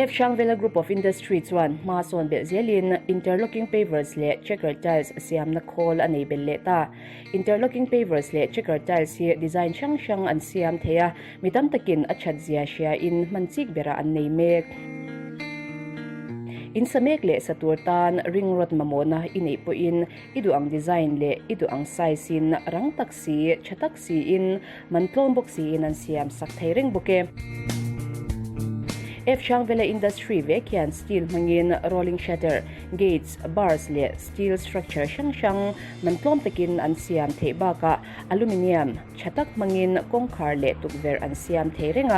F Hrangvela Group of Industry chuan hma sawn belh zelin interlocking pavers leh checker tiles siamna khawl a nei belh leh ta. Interlocking pavers leh checker tiles hi design hrang hrang an siam thei a, mi tam takin a that zia hriain hman chik berah an nei mek. In sa mek leh sa tur tan ring rod mamawhna i neih pawhin i duh ang design leh i duh ang size in rang tak si, tha tak siin man tlawm bawk siin an siam sak thei reng bawk e. F Hrangvela Industry vek hian steel hmangin rolling shutter, gates, bars leh steel structure hrang hrang man tlawm takin an siam theih bakah aluminium tha tak hmangin kawngkhar leh tukverh an siam thei reng a.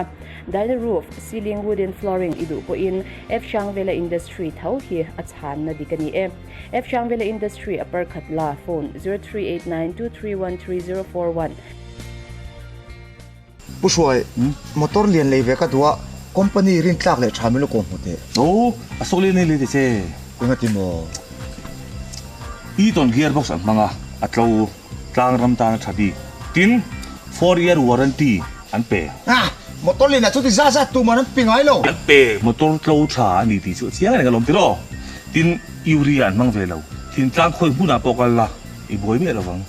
Diner roof, ceiling wooden flooring i duh pawhin F Hrangvela Industry tho hi a chhanna dik a ni e. F Hrangvela Industry a parkhat la, phone, 0389231304 1. Pu Hruai, motor lian lei ve ka duh a, company rin tlak leh tha min lo kawm hmu teh. Aw, a sawk lian ei lei ta che. Enga ti maw? Eaton gearbox an hmang a, a tlo tlang ram tan a tha bik. Tin, four year warranty an pe. Ah, motor lian ah chuti zat zat tuman an pe ngai lo. An pe. Motor tlo tha a ni tih chu a chiang reng alawm tiraw? Tin, urea an hmang ve lo. Thingtlang khawi hmunah pawh kal la, i buai miah lovang.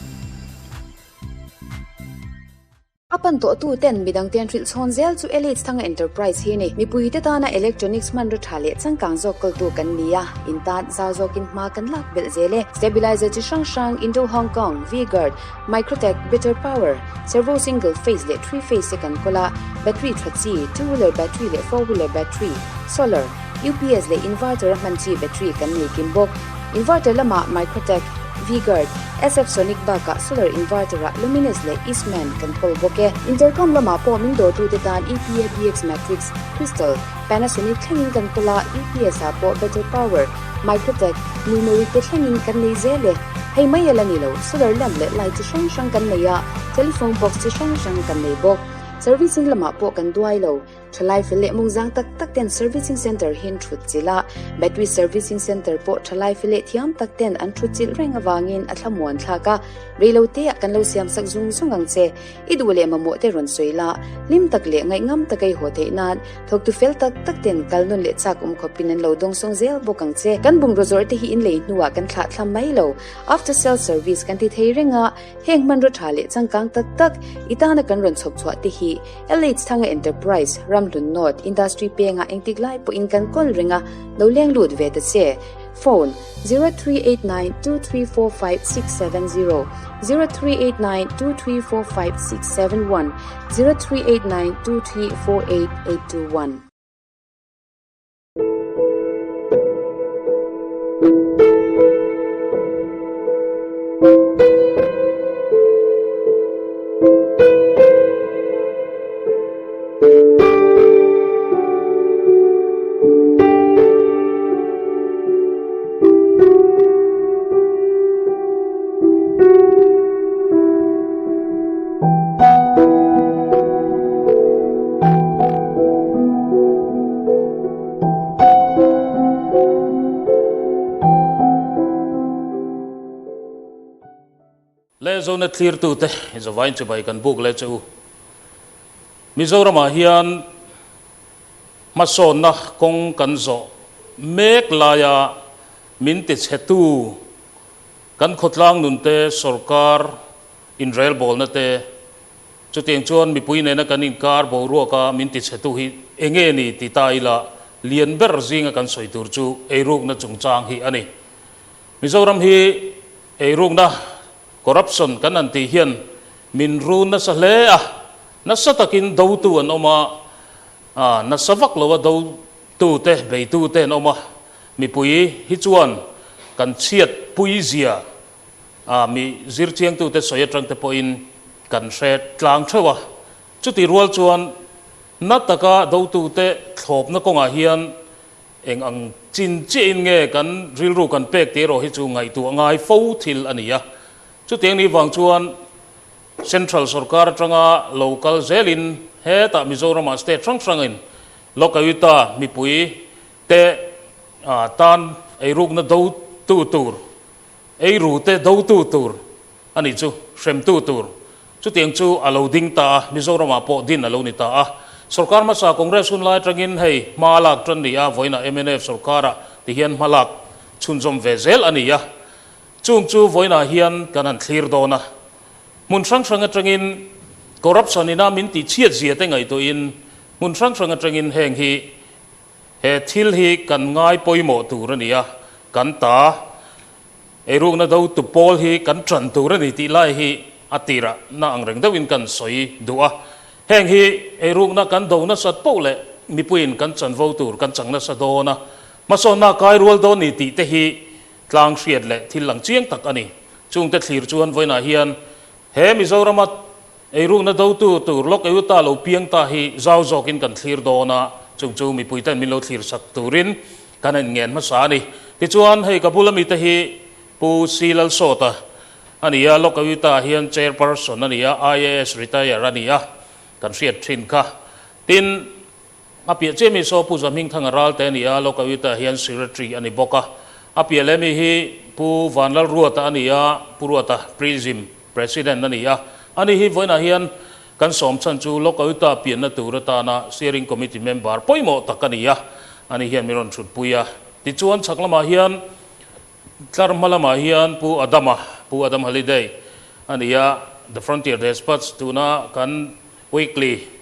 A pan tawh tu ten midang ten hrilh chhawn zel chu Elite Thanga Enterprise hi ni. Mipui te tana electronics hmanraw tha leh changkang zawk kawltu kan ni a, in tan zau zawkin hma kan lak belh zel e. Stabilizer chi hrang hrang Indo Hong Kong, V-Guard, Microtek, Better Power, Servo Single Phase leh Three Phase te kan kawl a, battery tha chi, two wheeler battery leh four wheeler battery, solar, UPS leh inverter a hman chi battery kan nei kim bawk. Inverter lamah Microtek, V-Guard, SF Sonic bakah solar inverter ah Luminous leh Eastman kan kawl bawk e. Intercom lamah pawh min dawrtute tan EPA BX Matrix, Crystal, Panasonic thlengin kan kawl a, UPS ah pawh Better Power, Microtek, Numeric te thlengin kan nei zel e. Hei mai a la ni lo, solar lamp leh light chi hrang hrang kan nei a, telephone box chi hrang hrang kan nei bawk. Servicing lamah pawh kan duai lo. Thalai fel leh mungzang tak tak ten servicing centre hi an thut chilh a, battery servicing centre pawh thalai fel leh thiam tak ten an thut chilh reng avangin a thlamuan thlak a, reilo te ah kan lo siam sak zung zung ang che. I duh leh mamawh te rawn sawi la, hlim tak leh ngaihngam taka i haw theih nan thawktu fel tak tak ten kal nawn leh chak awm khawpin an lo dawng sawng zel bawk ang che. Kan bungraw zawrh te hi in lei hnuah kan thlah thlam mai lo, after sales service kan ti thei reng a, Heng hmanraw tha leh changkang tak tak i tana kan rawn chhawp chhuah te hi LH Thanga Enterprise, Ramhlun North, Industry pengah engtik lai pawhin kan kawl reng a, lo leng lut ve ta che. Phone, 0389 2345 670, 0389 2345 671, 0389 2348 821. Le Zona thlirtute zavain chibai kan buk leh che u. Mizoramah hian hmasawnna kawng kan zawh mek laia min tichhetu kan khawtlang nunte sorkar inrelbawlna te Chutiang chuan mipui nena kan inkar boruaka min tichhetu hi enge ni ti ta ila lian ber zinga kan sawi tur chu eirukna chungchang hi a ni. Mizoram hi eirukna, corruption, kan han tih hian min run nasa hle a, nasa takin dotu an awm a, nasa vak loa dotute, beitute an awm a, mipui hi chuan kan chhiatpui zia A mi zirchiangtute sawi atangte pawhin kan hre tlang theuh a. Chuti rual chuan na taka dotute thlawpna kawngah hian eng ang chin chiahin nge kan rilru kan pek tih erawh hi chu ngaihtuah ngai fo thil a ni a. Chutiang ni vang chuan Central sorkar atanga lo kal zelin hetah Mizoramah state hrang hrangin Lokayukta mipui te tan eirukna dotu tur Ei ru te dotu tur a nih chu, hremtu tur. Chutiang chu a lo ding ta a, Mizoramah pawh din a lo ni ta a. Sorkar hmasa Congress hun lai atangin hei hma lak tan ni a, vawiinah mnf sorkarah ti hian hma lak chhunzawm ve zel a ni a. Chung chu vawiinah hian kan han thlir dawn a. Hmun hrang hrang atangin corruption ina min tih chhiat zia te ngaihtuahin hmun hrang hrang atangin heng hi he thil hi kan ngai pawimawh tur a ni a, kan ta eirukna do tu pawl hi kan tan tur a ni tih lai hi a tirah na ang reng deuhin kan sawi duh a. Heng hi eirukna kan do nasat poh leh mipuiin kan chanvo tur kan chang nasa dawn a, hmasawnna kai rual dawn ni tih te hi Tlang hriat leh thil lang chiang tak a ni. Chungte thlir chuan vawiinah hian he Mizorama eirukna dotu tur lawk Euta lo piang ta hi zau zawkin kan thlir dawn a, chung chu mipuite'n min lo thlir sak turin kan en ngen hmasa a ni. Tichuan hei ka bula mite hi Pu C. Lalsawta a ni a, Lok Euta hian Chairperson a ni a, IAS retire a ni a, kan hriat thin kha. Tin, A piah chiah mi saw Pu Zahmingthanga Ralte a ni a, Lokayuta hian Secretary a ni bawk a. A piah leh mi hi Pu Vanlalruata a ni a, Pu Ruata Prism President a ni a. Ani hi vawiinah hian kan sawm chhan chu Lokayuta pianna tur atana Steering Committee member pawimawh tak a ni a, ani hian min rawn thutpui a. Tichuan chhak lamah hian tlar hma lamah hian Pu Adama, Pu Adam Haliday a ni a, The Frontier Dispatch tuna kan weekly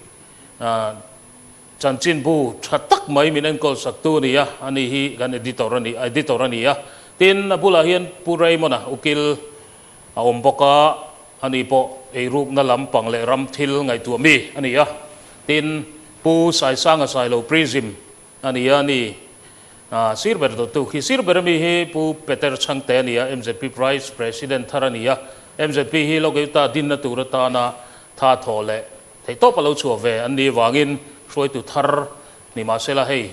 Chanchinbu tha tak mai min enkawl saktu a ni a, ani hi kan editor a ni, editor a ni a. Tin, a bulah hian Pu Raymond-a ukil a awm bawk a, ani pawh eirukna lampang leh ram thil ngaihtuah mi a ni a. Tin, Pu Saisanga Sailo Prism a ni a, ni sir ber dawttu khi sir ber ami hi Pu Peter Chhangte a ni a, mzp Vice President thar a ni a. Mzp hi Lokayukta dinna tur atana tha thawh leh Theih tawp a lo chhuah ve an nih vangin hruaitu thar ni mahsela hei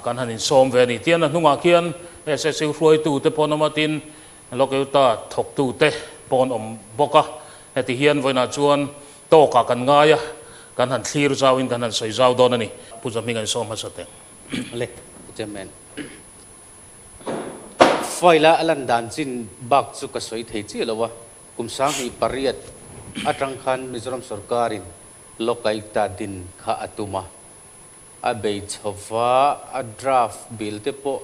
kan han insawm ve a ni. Tian a hnungah khian SSU hruaitu te pawn awm a, tin Lokayukta thawktu te pawn awm bawk a. Heti hian vawiinah chuan tawkah kan ngai a, kan han thlir zauin kan han sawi zau dawn a ni. Pu Zahming a insawm hmasa teh. Le, Pu Chairman. File a a lan dan chin bak chu ka sawi thei chiah lo a. Kum 2008 atang khan Mizoram sorkarin Lokayukta din kha a tum a, a bei chho va, a draft bill te pawh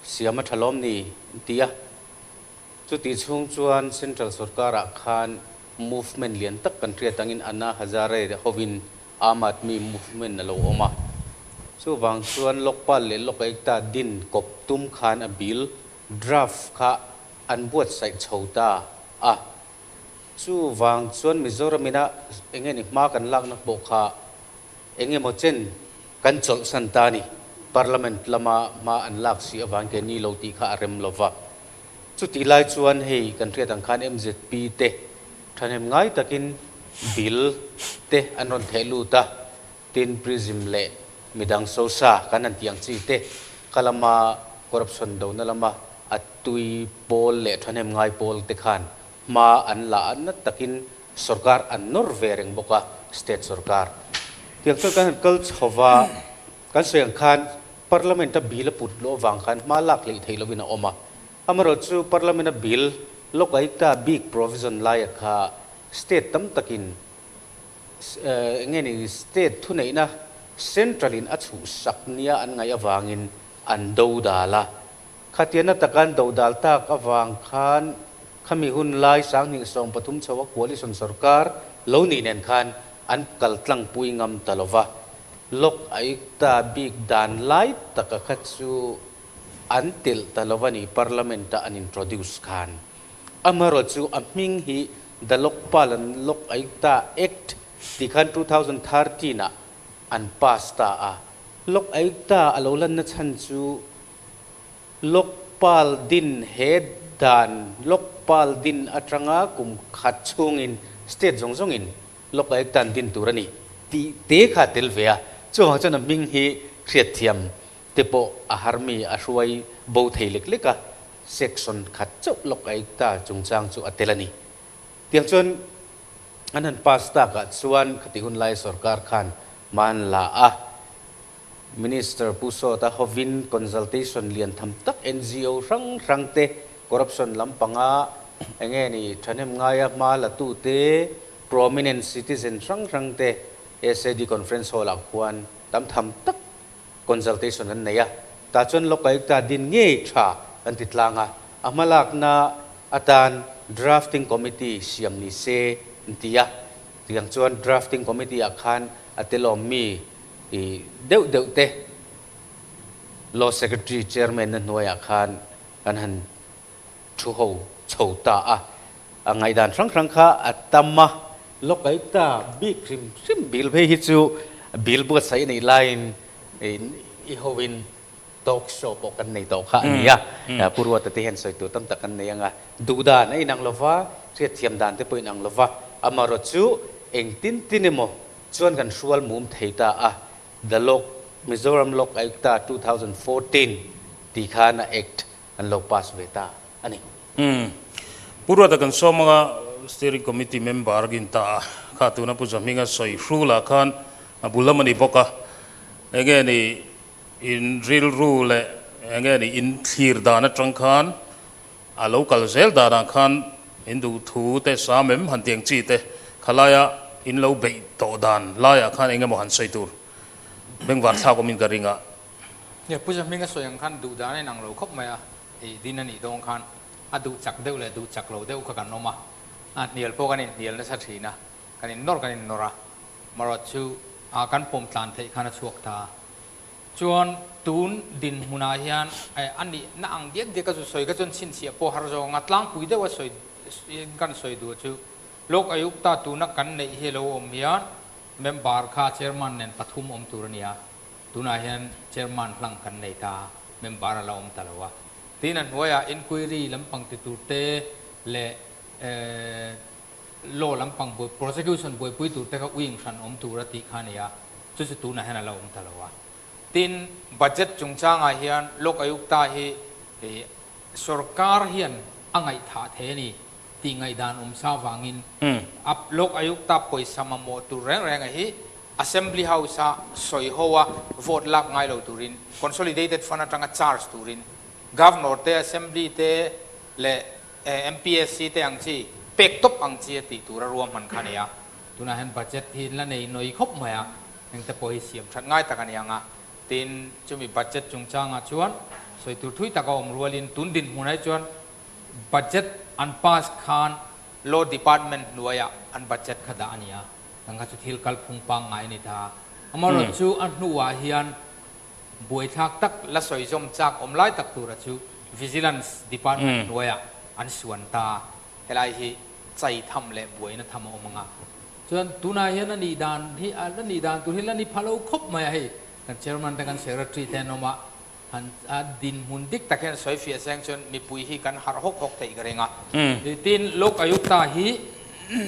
siam a tha lawm ni ti a. Chutih chhung chuan Central sorkarah khan movement lian tak kan hriat angin Anna Hazare hovin Aam Aadmi movement a lo awm a. Chuvang chuan Lokpal leh Lokayukta din kawp tum khan a bill draft kha an buatsaih chho ta a. Chuvang chuan Mizoram ina eng nge ni hma kan lakna pawh kha eng emaw chen kan chawlhsan ta a ni. Parliament lama hma an lak si avang ke ni lo tih kha a rem lo va. Chutih lai chuan hei kan hriat ang khan mzp te thahnem ngai takin bill te an rawn theh lut a, tin prism leh midang sosa kan han tih ang chi te ka lama corruption dona lama a tui pawl leh thahnem ngai pawl te khan hma an la a nat takin sorkar an nawr ve reng bawk a, state sorkar. Tiang chuan kan han kal chho va, kan sawi ang khan parliament a bill a put loh avang khan hma lak hleih theih lovin a awm a. Amaherawhchu parliament a bill Lokayukta bik provision laia kha state tam takin eng nge ni state thuneihna central in a chhuhsak nia an ngaih avangin an dodal a. Khatiana taka an dodal tak avang khan khami hun lai 2013 chho a coalition sorkar lo nih nen khan an kal tlangpui ngam ta lo va. Lok Ayukta bik dan lai taka kha chu an telh ta lo va ni parliament a an introduce khan. Amaherawhchu a hming hi The Lokpal and Lok Ayukta Act tih khan 2013 ah an pass ta a. Lok Ayukta a lo lanna chhan chu Lokpal din he dan Lokpal din atanga kum khat chhungin state zawng zawngin Lok Ayukta an din tur a ni tih te kha a tel ve a. Chuvang chuan a hming hi hriatthiam te pawh a harmi a hruai bo thei lek lek a. Section khat chauh Lok Ayukta chungchang chu a tel a ni. Tiang chuan an han pass takah chuan khati hun lai sorkar khan hma an la a. Minister Pu Sawta hovin consultation lian tham tak NGO hrang hrang te corruption lampanga eng nge ni thahnem ngaia hma la tu te, prominent citizen hrang hrang te. SAD Conference Hall ah khuan tam tham tak consultation an nei a, tah chuan Lokayukta din ngei tha an ti tlang a, a hmalakna atan Drafting Committee siam ni se an ti a, tiang chuan Drafting Committee ah khan a telawm mi deuh deuh te Law Secretary Chairman na hnuaiah khan kan han thu ho chho ta a, a ngaihdan hrang hrang kha a tam a, Lokayukta bik hrim hrim bil phei hi chu bil buatsaih neih laiin i hoin talk show pawh kan nei tawh kha a ni a, Pu Ruata te hian sawi tur tam tak kan nei ang a, duh dan a inang lo va, hriatthiam dan te pawh inang lo va, amaherawh chu engtin tin emaw chuan kan hrual mum thei ta a, The Lok Mizoram Lok Ayukta 2014 tih khan a Act an lo pass ve ta a ni. Umm. Pu Ruata kan sawm anga Steering Committee member gin ta a, kha tuna Pu Zahminga sawi hrulah khan a bul lam a ni bawk a, enge ni in rilru leh enge ni in thlir dan atang khan a lo kal zel danah khan in duh thu te sam em han tiang chi te khalaia in lo beih tawh dan laiah khan eng emaw han sawi tur bengvar thlak awmin ka ring a. Nia, Pu Zahminga sawi ang khan duh dan a inang lo khawp mai a, i din a nih dawn khan a duh chak deuh leh duh chak lo deuh kha kan awm a, a hnial pawh kan inhnial nasa thin a, kan innawr kan innawr a, marawt chu a kan pawm tlan theih khan a chhuak ta a. Chuan tun dinhmunah hian a nihna ang diak diak a zu sawi kha chuan chhinchhiah pawh har zawng a, tlangpui deuh a sawi kan sawi duh chu Lok Ayukta tuna kan neih hi a lo awm hian member kha chairman nen pathum awm tur a ni a. Tunah hian Chairman hlang kan nei ta a, member a la awm ta lo a. Tin a hnuaiah inquiry lampang ti tur te leh law lampang buai prosecution buaipui tur te kha wing hran awm tur a tih kha a ni a, chu chu tunah hian a la awm ta lo a. Tin, budget chungchangah hian Lok Ayukta hi sorkar hian a ngaihthah thei a ni tih ngaihdan awm sa vangin Lok Ayukta pawisa mamawh tur reng renga hi Assembly House-a sawi ho a vote lak ngai lo turin Consolidated Fund atanga charge turin Governor te, Assembly te leh MPSC te ang chi pek tawp ang chi a tih tur a ruahman kha a ni a. Tunah hian budget hi la nei nawi khawp mai a, engte pawh hi siam that ngai tak a ni ang a. Tin, chumi budget chungchangah chuan sawi tur thui taka awm rualin tun dinhmunah hi chuan budget an pass khan Law Department hnuaiah an budget kha dah a ni a. Nang kha chu thil kalphung pangngai a ni ta. Amaherawh chu a hnuah hian buaithlak tak la sawi zawm chak awm lai tak tura chu Vigilance Department hnuaiah an suan ta. Helai hi chai tham leh buaina tham a awm ang a. Chuan tunah hian a nih dan hi a la nih dan tur hi la ni pha lo khawp mai a hei. Kan Chairman te kan Secretary te an awm a, han a dinhmun dik tak hian sawi fiah seng chuan mipui hi kan harh hawk hawk theih ka ring a. Tin, Lok Ayukta hi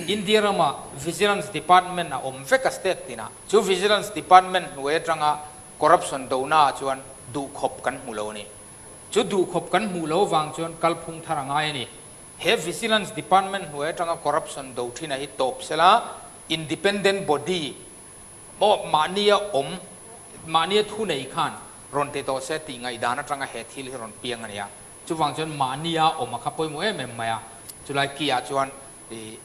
India rama Vigilance Department a awm vek a state tinah. Chu Vigilance Department hnuai atanga corruption dona ah chuan duhkhawp kan hmu lo a ni. Chu duhkhawp kan hmuh lo vang chuan kalphung thar a ngai a ni. He Vigilance Department hnuai atanga corruption do thin a hi tawp sela independent body Maw mahnia awm, mahnia thu nei khan rawn ti tawh se tih ngaihdan atanga he thil hi rawn piang a nia. Chuvang chuan mahnia awm a kha pawimawh em em mai a. Chulai kiah chuan ih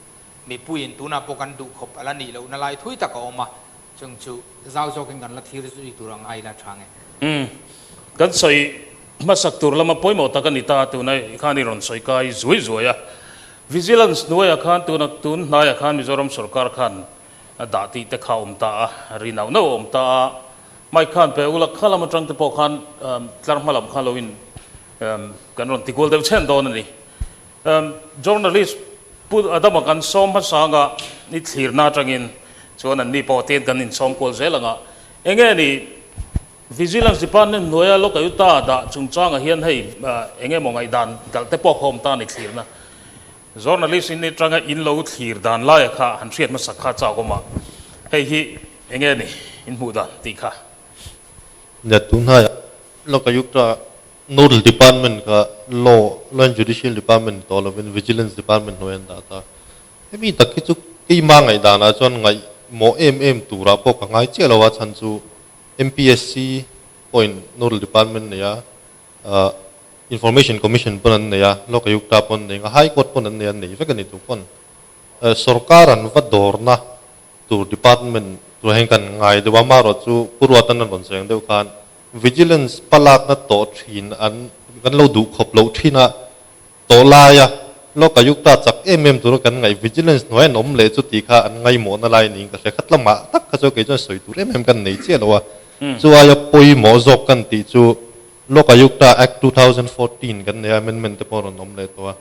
mipuiin tunah pawh kan duh khawp a la nih lohna lai thui tak a awm a, chung chu zau zawkin kan la thlir zui tur ang a ila tha nge. Umm, kan sawi hmasak tur lama pawimawh tak a ni ta, tuna khan i rawn sawi kai zuai zuai a. Vigilance hnuaiah khan tuna tun hnaiah khan Mizoram sorkar khan A dah tih te kha a awm ta a, ri nauh nauh a awm ta a, mic khan pe ula kha lam atang te pawh khan tlar hma lam kha lo in kan rawn ti kual deuh chhen dawn a ni. Journalist Pu Adama kan sawm hmasa anga i thlirna atangin chuan an mi pawh tiin kan insawm kual zel anga enge ni Vigilance Department hnuaia Lokayukta dah chungchangah hian hei enge maw ngaihdan kalh te pawh kha awm ta a ni thlirna. Journalist in atanga in lo thlir dan laia kha han hriat hmasak kha chak awm a, hei hi enge ni in hmuh dan tih kha. Nia tunhnaia Lokayukta Nodal Department kha Law, Law and Judicial Department tawh lovin Vigilance Department hnuai an dah ta. Hemi tak hi chu keima ngaihdanah chuan ngaihmawh em em turah pawh ka ngai chiah lo a, chhan chu MPSC pawhin Nodal Department nei a, Information Commission pawn an nei a, Lokayukta pawn an nei a, High Court pawn an nei a, nei vek a ni tu pawn. Sorkar an va dawrna tur department Tunah hian kan ngai deuh a, amaherawhchu Pu Ruatan a rawn sawi ang deuh khan Vigilance palakna tawh thin an kan lo duh khawp loh thin a, tawh laia Lokayukta chak em em tura kan ngaih Vigilance hnuai an awm leh chu tih kha an ngaimawhna lai niin ka hria. Khat lamah tak kha chu kei chuan sawi tur em em kan nei chiah lo a, chu aia pawimawh zawk kan tih chu Lokayukta Act 2014 kan nei a, amendment te pawh a rawn awm leh tawh a.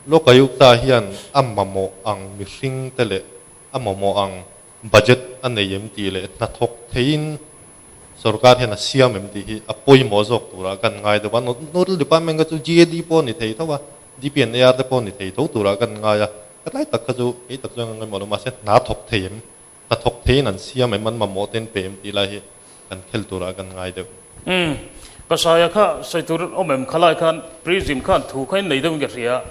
Lokayukta hian a mamawh ang mihring te leh a mamawh ang budget a nei em tih leh hnathawk theiin sorkar hian a siam em tih hi a pawimawh zawk turah kan ngai deuh a. Nodal department kha chu GAD pawh a ni thei tho a, DPNAR te pawh a ni thei tho turah kan ngai a. Ka tlai tak kha chu kei tak chuan ka ngaimawh lo, mahse hna thawk thei em, hna thawk theiin an siam em, an mamawh te an pe em tih lai hi kan khel turah kan ngai deuh. Umm, Pasaya kha sawi tur awm em khalai khan Prism khan thu kha in nei deuhin ka hria,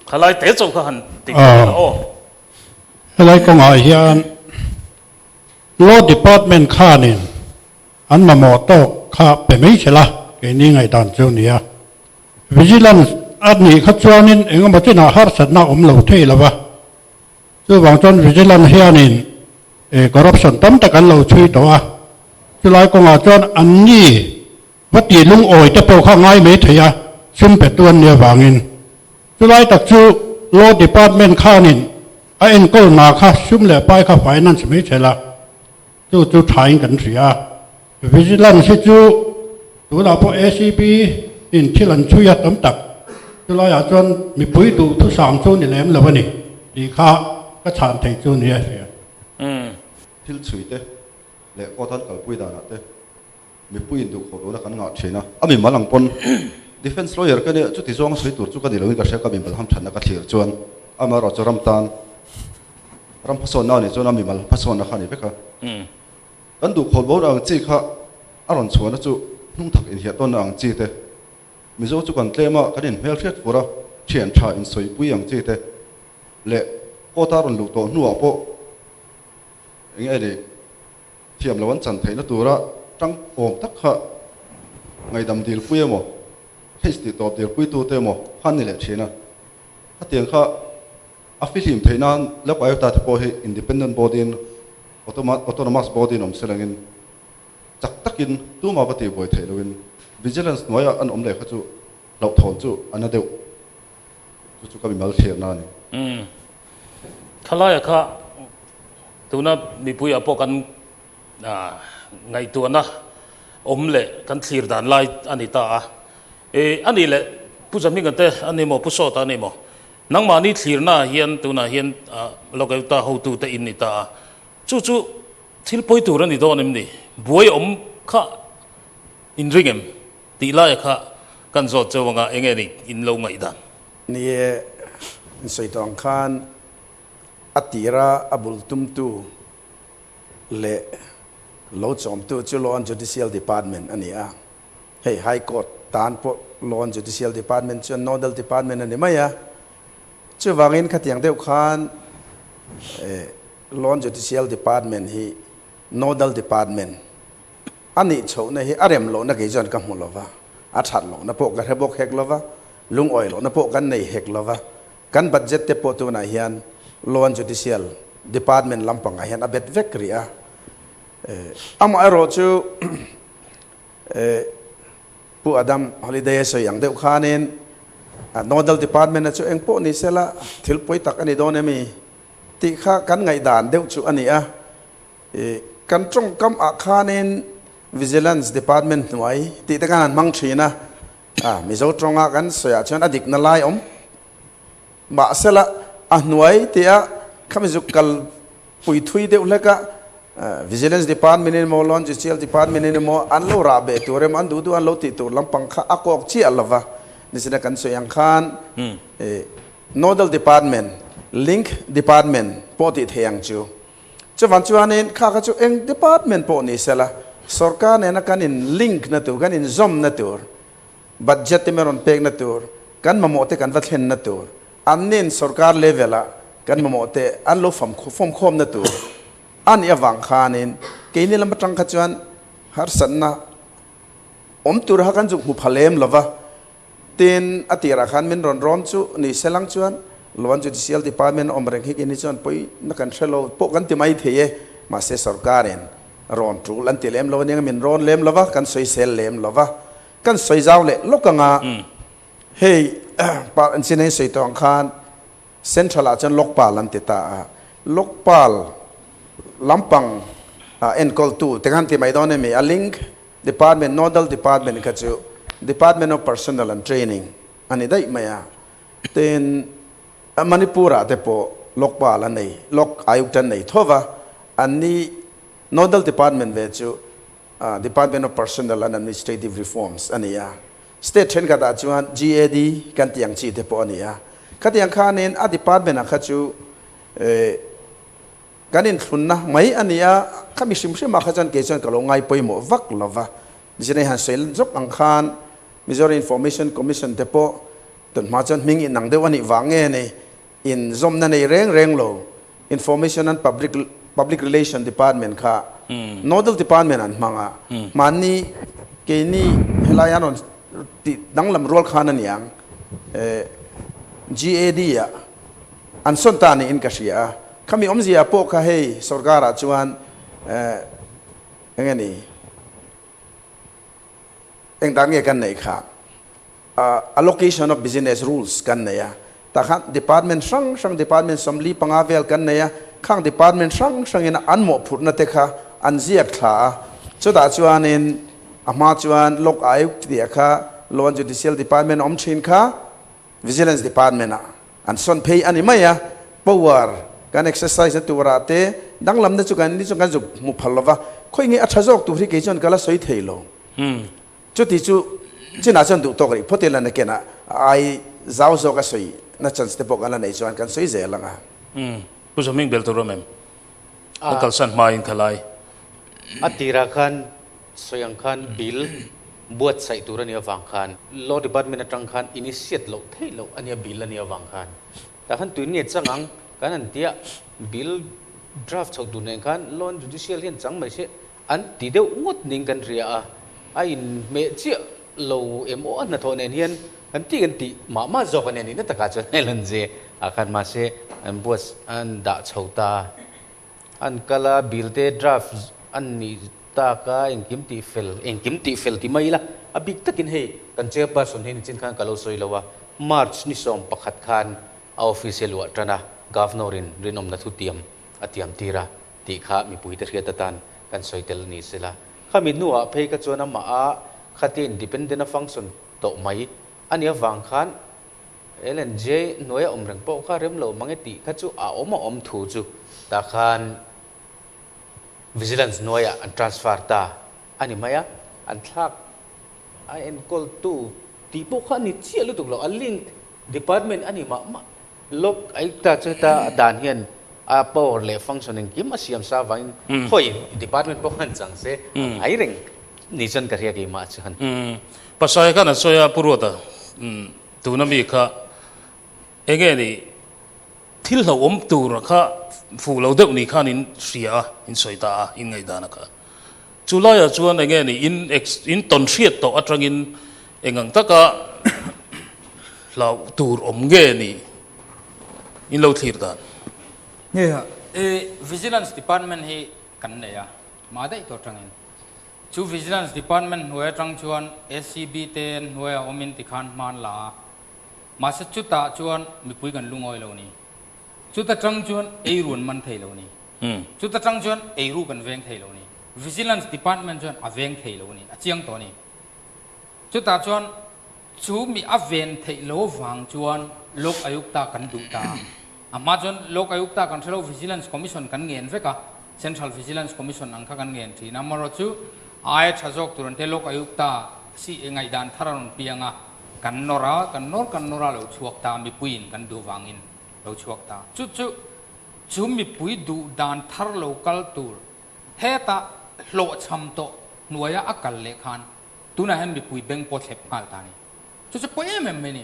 khalai te chauh kha han ti ila aw. Helai kawngah hian Law Department khanin an mamawh tawk kha pe mai thel a, keini ngaihdan chu nia. Vigilance a nih kha chuanin engemaw chinah harsatna a awm lo thei lo va, chuvang chuan Vigilance hianin corruption tam tak an lo chhui tawh a, chulai kawngah chuan anni va tih lungawi te pawh kha ngai mai thei a, sum pe tu an nih avangin. Chulai tak chu Law Department khanin a enkawl hna kha sum leh pai kha finance mai thel a, chu chu thain kan hria a. Vigilance hi chu tunah pawh ACB in thil an chhui a tam tak, chulaiah chuan mipui duh thusam chu ni lem lo a ni tih kha ka chhan thei chu ni a hria. Thil chhui te leh court an kalpui danah te Mipui in duh khawh lohna kan ngah thin a, a mimal ang pawn Defence lawyer ka nia, chuti zawng a sawi tur chu ka ni loin ka hria, ka mimal hamthatna ka thlir chuan amaherawh chu ram tan ram hmasawnna a nih chuan a mimal hmasawnna kha a ni vek a. Kan duh khawh lohna ang chi kha a rawn chhuahna chu hnung thak inhiah tawnna ang chi te, Mizo chu kan tlem a, kan inhmel hriat fur a, thian tha insawipui ang chi te leh court a rawn luh tawh hnuah pawh eng nge ni, Thiam lo an chan theihna tura tang awm tak kha ngaihdam dilpui emaw, case tih tawp dilpuitute emaw kha an ni leh thin a. Khatiang kha a fihlim theih nan Lok Ayukta te pawh hi independent body in autonomous body in awm se langin chak takin tumah va tihbuai theih loin vigilance hnuaiah an awm leh kha chu hlauhthawn chu a na deuh. Chu chu ka mimal thirna a ni. Umm. Thalaia kha tuna mipuiah pawh kan ngaihtuahna awm leh kan thlir dan lai a ni ta a. E, a nih leh Pu Zahminga te a ni maw, Pu Sawta a ni maw? Nangmahni thlirnaah hian tunah hian Lokayukta hotute in ni ta a. Chu chu thil pawi tur a ni dawn em ni? Buai awm kha in ring em? Tih laia kha kan zawt cheu anga enge ni in lo ngaihdan? Ni e, in sawi tawh ang khan a tira a bul tumtu leh lo chawmtu chu Law and Judicial Department a ni a. Hei High Court tan pawh Law and Judicial Department chuan Nodal Department a ni mai a. Chuvangin khatiang deuh khan Law and Judicial Department hi Nodal Department A nih chhohna hi a rem lohna kei chuan ka hmu lo va, a that lohna pawh ka hre bawk hek lo va, lungawi lohna pawh kan nei hek lo va. Kan budget te pawh tunah hian Law and Judicial Department lampangah hian a bet vek rih a. Amaherawh chu Pu Adam Holiday a sawi ang deuh khanin Nodal Department-a chu eng pawh ni sela thil pawi tak a ni dawn emi tih kha kan ngaihdan deuh chu a ni a. Kan tawngkam ah khanin Vigilance Department hnuai tih te khan an hmang thin a, Mizo tawnga kan sawi ah chuan a dikna lai awm mahsela a hnuai tih a khami zuk kal pui thui deuh hlek a, Vigilance Department in emaw Law and Judicial Department in emaw an lo rah beh tur emaw an duh duh an lo tih tur lampang kha a kawk chiah lova nisina kan sawi ang khan Nodal Department, Link Department pawh tih thei ang chu. Chuvan chuanin kha kha chu eng department pawh ni sela, sorkar nena kan in link na tur, kan in zawm na tur, budget te min rawn pek na tur, kan mamawh te kan va thlen na tur, an nin sorkar level ah kan mamawh te an lo fam fawm khawm na tur a nih avang khanin keini lam atang kha chuan harsatna awm tur kha kan zuk hmu pha lem lova. Tin, a tirah khan min rawn rawn chu ni selang chuan Loan Judicial Department awm reng hi kini chuan pawi na kan hre lo pawh kan ti mai thei e. Mahse sorkarin rawn tul an ti lem lo aniang min rawn lem lova, kan sawisel lem lova. Kan sawi zau leh lawk anga hei pa an chin a in sawi tawh ang khan Central ah chuan Lokpal an ti ta a, Lokpal lampang enkawltu te khan ti mai dawn emi, a link department, nodal department kha chu Department of Personnel and Training a ni daih mai a. Tin, Manipur ah te pawh Lokpal a nei, Lok Ayukt an nei tho va, an ni nodal department ve chu Department of Personnel and Administrative Reforms a ni a. State thenkhatah chuan GAD kan tih ang chi te pawh a ni a. Khatiang khanin a department ah kha chu kan inthlunna mai a ni a, khami hrim hrimah kha chuan kei chuan ka lo ngai pawimawh vak lo va. Nichina han sawi zawk ang khan Mizoram Information Commission te pawh tunhma chuan hming inang deuh a nih vang nge ni, inzawmna nei reng reng lo Information and Public Public Relation Department kha Nodal Department an hmang a, hmanni keini helai an rawn tih danglam rual khan a niang GAD ah an sawn ta niin ka hria a, khami awmzia pawh kha hei sorkar ah chuan eng nge ni engdan nge kan neih kha allocation of business rules kan nei a, tah khan department hrang hrang department 45 vel kan nei a, khang department hrang hrangin an mawhphurhna te kha an ziak thla a, chutah chuanin a hma chuan Lok Ayukt tih kha Law and Judicial Department awm thin kha Vigilance Department ah an sawn phei a ni mai a, power kan exercise na turah te danglamna chu kan ni chuan kan zuk hmu phal lova, khawi nge a tha zawk tur hi kei chuan ka la sawi thei lo. Chuti chu chinah chuan duh tawk rih phawt ila nakinah ai zau zawk a sawi na chance te pawh kan la nei chuan kan sawi zel ang a. Umm Pu Zawming bel tur awm em? Kan kalsan hmain kha lai. A tirah khan sawi ang khan bill buatsaih tur a nih avang khan Law Department atang khan initiate loh theih loh a nia bill a nih avang khan tah khan tuin nge chang ang kan han tia bill draft chho tur nen khan Law and Judicial hian chang mai se An ti deuh ngawt ning kan hria a, a inhmeh chiah lo em aw a hnathawh nen hian kan tih kan tih mah mah zawk a nia nihna takah chuan hei lan ze ah khan mahse an buat an dah chho ta an kal a bill te draft an nih tak a engkim tih fel engkim tih fel ti mai ila a bik takin hei kan chairperson hi nichin khan ka lo sawi lo a March ni 11 khan a office hi a luah tan a Governor in rinawmna thutiam a tiam tir a. Tih kha mipuite hriat atan kan sawi tel ni sela. Khami hnuah phei kha chuan amah a khatia independent a function tawh mai a nih avang khan LNJ hnuaia awm reng pawh kha rem lo mang e tih kha chu a awm a awm thu chu tah khan Vigilance hnuaiah an transfer ta a ni mai a, an thlak a enkawltu tih pawh kha a ni chiah lutuk lo, a link Department a ni mah mah. Lok Ayukta chu heta a dan hian a power leh function engkim a siam sa avangin khawi department pawh khan chang se a ngai reng ni chuan ka hria keimah chuan. Pasai khan an sawi a Pu Ruata tuna mi kha enge ni thil hlauhawm tur kha fuh lo deuh ni khan in hria a in sawi ta a in ngaihdan a kha. Chu laiah chuan enge ni in in tawn hriat tawh atangin eng ang taka hlauh tur awm nge ni in lo thlir dan? Nia, i Vigilance Department hi kan nei a, mah daih tawh atangin. Chu Vigilance Department hnuai atang chuan ACB te hnuaiah awmin tikhan hman la a, mahse chutah chuan mipui kan lungawi lo ni. Chuta tang chuan eiru an man thei lo ni. Chuta tang chuan eiru kan veng thei lo ni. Vigilance Department chuan a veng thei lo ni, a chiang tawh ni. Chutah chuan chu mi a ven theih lo vang chuan Lok Ayukta kan duh ta a. A hma chuan Lok Ayukta kan hre lo, Vigilance Commission kan ngen vek a, Central Vigilance Commission ang kha kan ngen thin a. Amaherawhchu aia tha zawk tur an te Lok Ayukta si ngaihdan thar a rawn piang a, kan nawr a, kan nawr kan nawr a lo chhuak ta mipuiin kan duh vangin. Lo chhuak ta. Chu chu chu mipui duh dan thar lo kal tur hetah hlawhchham tawh hnuaia a kal leh khan tunah hian mipui beng pawh thlep nghal ta a ni. Chu chu pawi em em mai a ni.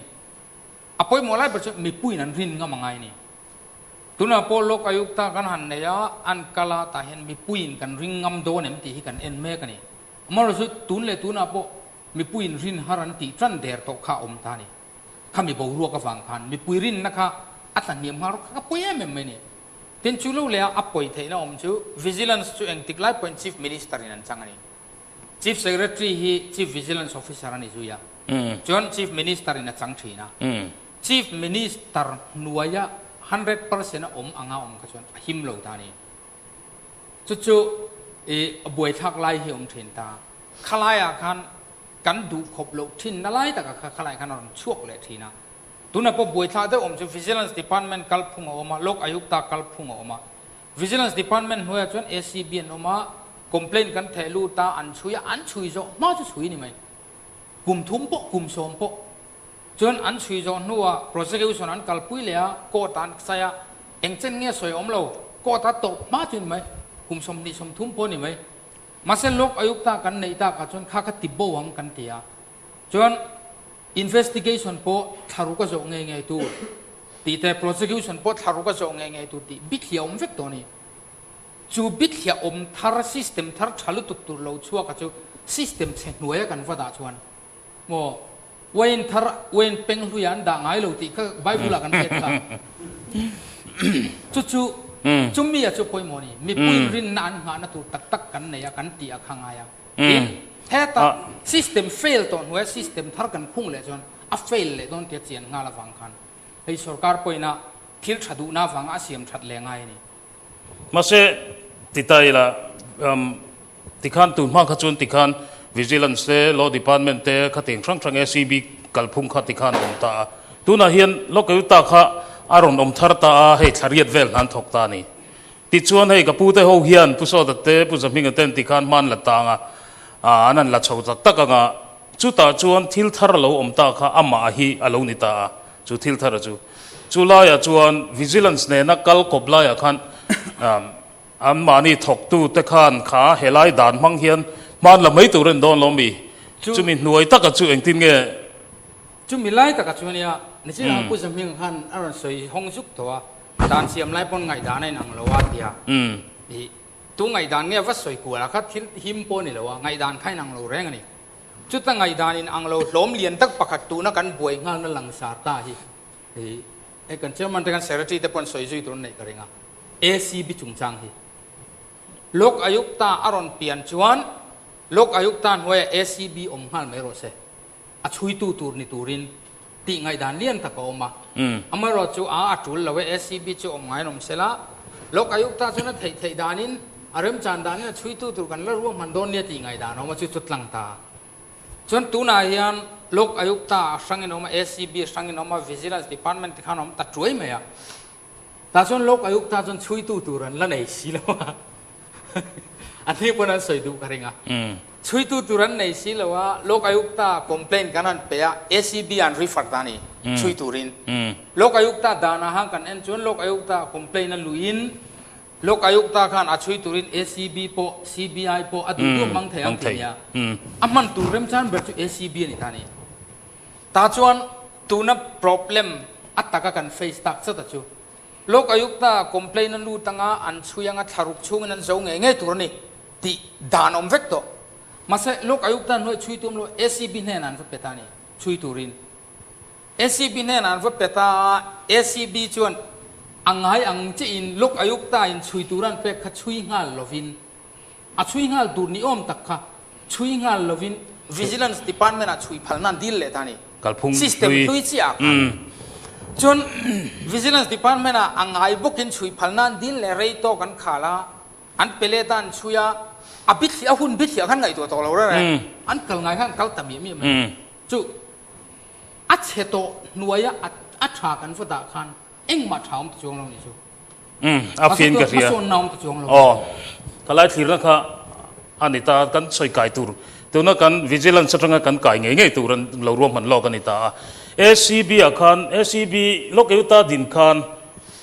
A pawimawh lai ber chu mipuiin an rin ngam a ngai a ni. Tunah pawh Lok Ayukta kan han nei a, an kal a, tah hian mipuiin kan ring ngam dawn em tih hi kan en mek a ni. Amaherawhchu tun leh tunah pawh mipuiin rin har an tih tan der tawh kha a awm ta a ni. Khami boruak avang khan mipui rinna kha a tla hniam nghal rawk kha ka pawi em em mai a ni. Tin chu lo leh a a pawi theihna awm chu Vigilance chu engtik lai pawhin Chief Minister in an chang a ni. Chief Secretary hi Chief Vigilance Officer a ni zui a, chuan Chief Minister in a chang thin a. Chief Minister hnuaia 100% a awm anga awm kha chuan a him lo ta a ni. Chu chu i buaithlak lai hi a awm thin ta. Khalaiah khan kan duh khawp loh thin na lai takah kha khalaiah khan a rawn chhuak leh thin a. Tunah pawh buaithlak deuh awm chu Vigilance Department kalphung a awm a, Lok Ayukta kalphung a awm a. Vigilance Department hnuaiah chuan ACB an awm a, complaint kan theh lut a, an chhui a, an chhui zawh hma chu chhui a ni mai. Kum thum pawh, kum sawm pawh. Chuan an chhui zawh hnuah prosecution an kalpui leh a, court ah an sai a, eng chen nge sawi awm lo, court a tawp hma chu a ni mai, kum 20 30 pawh a ni mai. Mahse Lok Ayukta kan neih takah chuan kha kha ti bo ang kan ti a. Chuan investigation pawh thlaruk a zawh ngei ngei tur tih te, prosecution pawh thlaruk a zawh ngei ngei tur tih bithliah awm vek tawh a ni. Chu bithliah awm thar, system thar tha lutuk tur lo chhuak a chu system chhe hnuaia kan va dah chuan maw uain thar, uain peng hluiah an dah ngai lo tih kha Bible ah kan hriat kha. Chu chu chumi a chu pawimawh a ni. Mipuiin rinna an nghahna tur tak tak kan nei a, kan tih a kha ngai a. Tin, heta system fail tawh hnuaia system thar kan khung leh chuan a fail leh dawn tia chian nghal avang khan hei sorkar pawina thil tha duhna avanga a siam that leh ngai a ni. Mahse, ti ta ila, tikhan tun hma kha chuan tikhan Vigilance te, Law Department te khatiang hrang hrang ACB kalphung kha tikhan a awm ta a. Tunah hian Lokayukta kha a rawn awm thar ta a, hei thlariat vel hna an thawk ta a ni. Tichuan hei ka pute ho hian Pu Sawta te, Pu Zahminga ten tikhan hman la tang a, an han la chho tak tak ang a, chutah chuan thil thar a lo awm ta kha amah hi a lo ni ta a, chu thil thar a chu. Chu laiah chuan Vigilance nena kal kawp laiah khan anmahni thawktu te khan kha helai dan hmang hian hman la mai tur a ni dawn lo mi? Chumi hnuai taka chu engtin nge? Chumi lai taka chu ania, nichina Pu Zahminga khan a rawn sawi hawng zuk tawh a, Dan siam lai pawn ngaihdan a inang lo a tia. I tu ngaihdan nge va sawi kual a kha thil him pawh a ni lo a, ngaihdan kha inang lo reng a ni. Chuta ngaihdan inang lo hlawm lian tak pakhat tuna kan buai nghalna langsar ta hi i hei kan chairman te kan secretary te pawn sawi zui tur an neih ka ring a, ACB chungchang hi. Lok Ayukta a rawn pian chuan Lok Ayukta hnuaiah ACB awm nghal mai rawh se. A chhuitu tur ni turin tih ngaihdan lian tak a awm a. Amaherawh chu a a tul lo e, ACB chu awm ngaiin awm sela, Lok Ayukta chuan a theih theih danin, a remchan danin a chhuitu tur kan la ruahman dawn nia tih ngaihdan a awm a, chu chu tlang ta. Chuan tunah hian Lok Ayukta a hrangin a awm a, ACB a hrangin a awm a, Vigilance Department te khan a awm ta tuai mai a. Tah chuan Lok Ayukta chuan chhuitu tur an la nei si lo a, a hni pawn an sawi duh ka ring a. Chhuitu tur an nei si lo a, Lok Ayukta complaint kan han pe a, ACB an refer ta a ni, chhui turin. Lok Ayukta danah han kan en chuan Lok Ayukta complaint a luiin Lok Ayukta khan a chhui turin ACB pawh CBI pawh a duh duh hmang thei ang ti nia. A hman tur remchan ber chu ACB a ni ta a ni. Tah chuan tuna problem a taka kan face tak zat a chu. Lok Ayukta complaint a lut anga an chhui anga thlaruk chhungin an zo ngei ngei tur a ni tih dan awm vek tawh. Mahse Lok Ayukta hnuai chhui tum lo ACB hnenah an va pe ta a ni chhui turin. ACB hnenah an va pe ta a, ACB chuan a ngai ang chiahin Lok Ayukta in chhui tura an pek kha chhui nghal lovin A chhui nghal tur ni awm tak kha chhui nghal lovin Vigilance Department ah chhui phalna an dil leh ta a ni. Kalphung System hlui. hlui chiah ah khan. Chuan Vigilance Department ah a ngai bawkin chhui phalna an dil leh rei tawk an khal a, an pe let a an chhui a, a bithliah a hun bithliah khan ngaihtuah tawh lo reng reng. An kal ngai khan an kal ta miah miah mai. Chu a chhe tawh hnuaia a tha kan va dah khan engmah tha awm ta chuang lo ni chu. Umm a fian ka hria. Aw ka lai thlirna kha a ni ta kan sawi kai tur tuna kan vigilance atanga kan kai ngei ngei tur an lo ruahman lawk a ni ta a. ACB ah khan ACB Lokayukta din khan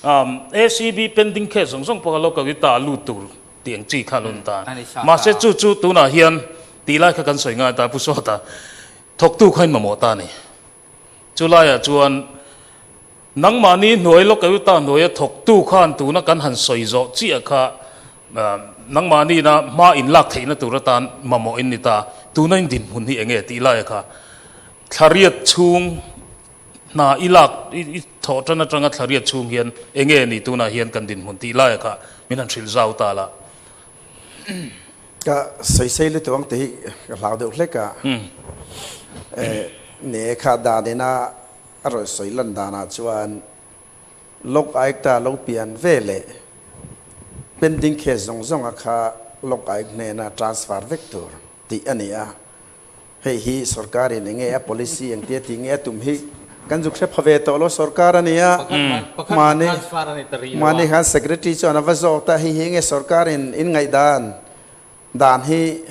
um ACB pending case zawng zawng pawh kha Lokayukta a lut tur tih ang chi kha a lo ni ta. Mahse chu chu tunah hian tih lai kha kan sawi ngai ta Pu Sawta thawktu kha in mamawh ta a ni. Chulaiah chuan nangmahni hnuai Lokayukta hnuaia thawktu khan tuna kan han sawi zawh chiah kha nangmahnina hma inlak theihna tur atan mamawh in ni ta, tuna in dinhmun hi enge tih laia kha thlariat chhung Hna i lak i thawh tan atanga thla riat chhung hian enge ni tunah hian kan dinhmun tih laia kha min han hrilh zau ta la. Ka sawisei lutuk ang tih hi ka hlau deuh hlek a. Ne kha dan ina a rawn sawi lan danah chuan Lok Ayukta lo pian ve leh pending case zawng zawnga kha Lok Ayuk hnena transfer vek tur tih a ni a. Hei hi sorkarin eng nge a policy engtia tih nge a tum hi kan zuk hre pha ve tawh lo sorkar a nia. Mahni mahni khan secretary chuan a va zawk ta hei hi enge sorkarin in ngaihdan dan hi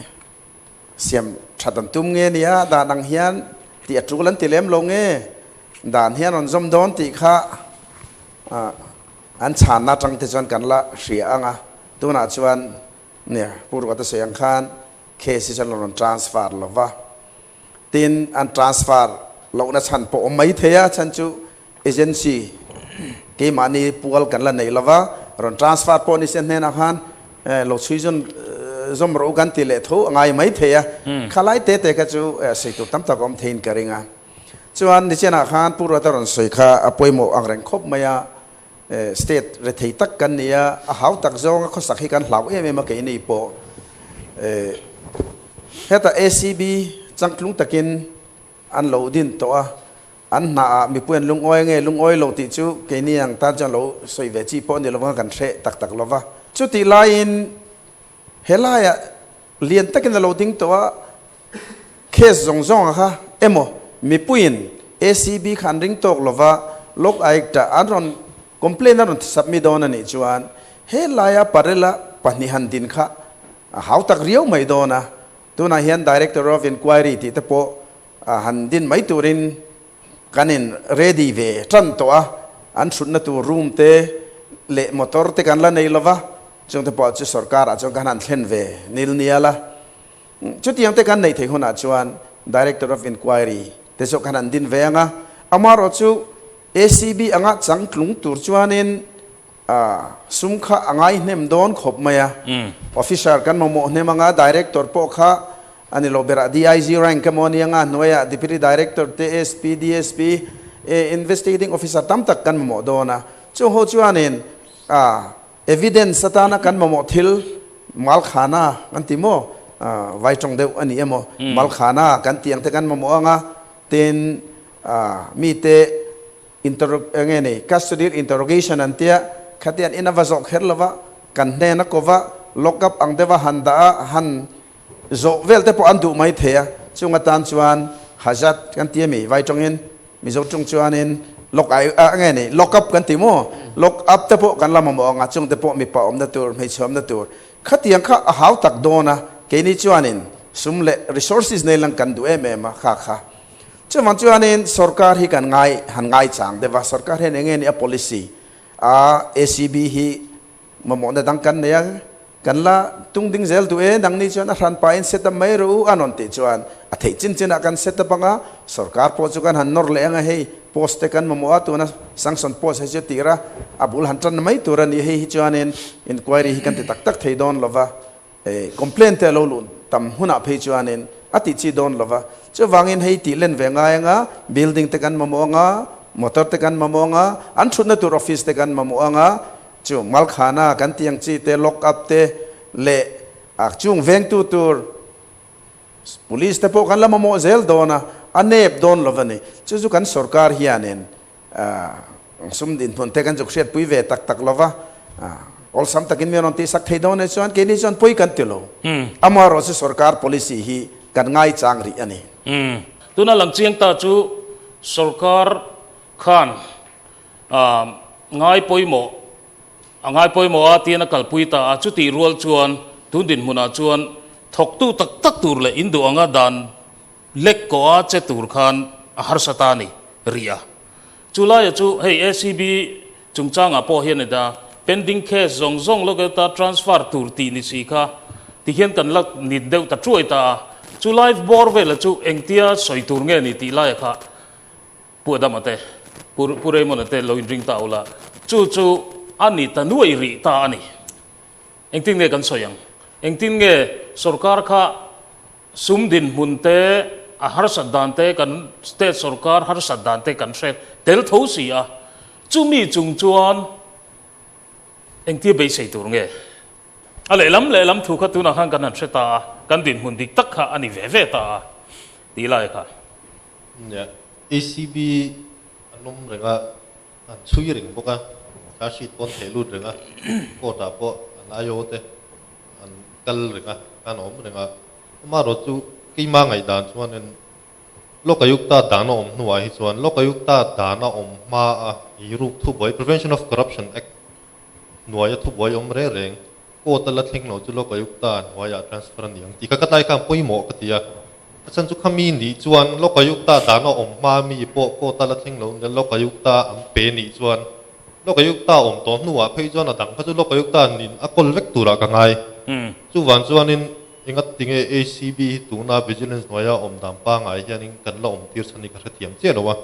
siam that an tum nge nia dan ang hian tih a tul an ti lem lo nge dan hian rawn zawm dawn tih kha an chhanna atang te chuan kan la hria ang a tunah chuan Nia, Pu Ruata sawi ang khan case hi chuan an rawn transfer lo va, tin an transfer lohna chhan pawh awm mai thei a, chhan chu agency keimahni pual kan la nei lo va, rawn transfer pawh ni se hnenah khan lo chhui zawn zawm rawh u kan ti leh tho a ngai mai thei a, khalai te te kha chu sawi tur tam tak a awm theiin ka ring a. Chuan nichenah khan Pu Ruata rawn sawi kha a pawimawh ang reng khawp mai a, State rethei tak kan ni a, a hau tak zawnga khawsak hi kan hlau em em a keini pawh. Heta ACB changtlung takin an lo din tawh a, an hnaah mipui an lungawi nge lungawi lo tih chu keini ang tan chuan lo sawi ve chi pawh a ni lo vang a kan hreh tak tak lo va. Chutih laiin helaiah lian takin a lo ding tawh a, Case zawng zawng kha emaw mipuiin ACB kha an ring tawk lova Lok Ayukta an rawn complaint a rawn submit dawn a nih chuan he laia parela pahnih han din kha a hau tak riau mai dawn a, tunah hian Director of Inquiry tih te pawh han din mai turin kan in ready ve tan tawh a, an hrutna tur room te leh motor te kan la nei lova, chungte pawh chu sorkar ah chuan kan han thlen ve nil nial a. Chutiang te kan neih theih hunah chuan Director of Inquiry te zawk khan an din ve ang a, amaherawh chu ACB anga changtlung tur chuanin sum kha a ngai hnem dawn khawp mai a, Officer kan mamawh hnem anga Director pawh kha a ni lo berah DIG rank emaw a ni anga hnuaiah Deputy Director te SP, DSP, Investigating Officer tam tak kan mamawh dawn a, chung ho chuanin Evidence atana kan mamawh thil malkhana kan ti maw? Vai tawng deuh a ni emaw? Malkhana kan tih ang te kan mamawh ang a, tin mite interrog enge ni custodial interrogation an tia khatiang in a va zawh kher lova kan hnen a kova lock up ang deuha han dah a han zawh vel te pawh an duh mai thei a, chung atan chuan hazard kan ti ami vai tawngin Mizo tung chuanin lock ai a nge ni lock up kan ti maw lock up te pawh kan la mamawh anga chung te pawh mipa awmna tur hmeichhe awmna tur khatiang kha a hau tak dawn a keini chuanin sum leh resources nei lang kan duh em em a kha kha chuvang chuanin sorkar hi kan ngai han ngai chang deuh a sorkar hian enge ni a policy a ACB hi Mamawhna dang kan nei a, kan la tung ding zel duh e, nangni chuan a hran pahin set up mai rawh u a rawn tih chuan a theih chin chinah kan set up ang a, sorkar pawh chu kan han nawr leh ang a, hei post te kan mamawh a, tuna sanction post hei chu tir a, a bul han tan mai tur a ni, hei hi chuanin inquiry hi kan ti tak tak thei dawn lo va, complaint te a lo luh tam hunah phei chuanin a tih chi dawn lo va, chuvangin hei tih len ve ngai ang a, building te kan mamawh ang a, motor te kan mamawh ang a, an thutna tur office te kan mamawh ang a, Chu Malkhana kan tih ang chi te, lock up te leh a chung vengtu tur Police te pawh kan la mamawh zel dawn a, a nep dawn lo a ni. Chu chu kan sorkar hianin sum dinhmun te kan zuk hriatpui ve tak tak lo va, awlsam takin mi rawn tihsak thei dawn e chuan keini chuan pawi kan ti lo. Amaherawh chu sorkar policy hi kan ngaichang rih a ni. Tuna lang chiang ta chu sorkar khan Ngai pawimawh, a ngai pawimawh a tian a kalpui ta a, chutih rual chuan tun dinhmunah chuan thawktu tak tak tur leh in duh anga dan lek kawh a che tur khan a harsa ta a ni rih a. Chu laia chu hei ACB chungchangah pawh hian eda pending case zawng zawng lawk ta transfer tur tih ni si kha tihian kan la nit deuh ta thuai ta a, chu lai bawr vela chu engtia sawi tur nge ni tih laia kha Pu Adama te, Pu Pu Raymond-a te lo inring ta ula, chu chu a ni ta nuai rih ta a ni. Engtin nge kan sawi ang? Engtin nge sorkar kha sum dinhmun te, a harsat dan te, kan state sorkar harsat dan te kan hre tel tho si a, chumi chung chuan engtia beisei tur nge? A lehlam lehlam thu kha tunah khan kan han hre ta a, kan dinhmun dik tak kha a ni ve ve ta a tih lai kha. Nia, ACB an awm reng a, an chhui reng bawk a, charge sheet pawh an theh lut reng a, court ah pawh an IO te an kal reng a, an awm reng a. Amaherawhchu keimah ngaihdan chuanin Lokayukta dan a awm hnuah hi chuan Lokayukta dan a awm hma a eiruk thubuai, Prevention of Corruption Act, hnuaia thubuai awm reng reng, court a la thleng lo chu Lokayukta hnuaiah transfer a ni ang tih kha ka tlai khan pawimawh ka ti a. A chhan chu khami nih chuan Lokayukta dan a awm hma mi pawh court a la thleng lo nia Lokayukta an pe nih chuan Lokayukta awm tawh hnuah phei chuan a dang kha chu Lokayukta nin a kawl vek turah ka ngai. Chuvang chuanin Engat tinge ACB hi tuna Vigilance hnuaia awm dan pangai hianin kan la awm tir chhan hi ka hrethiam chiah lo a.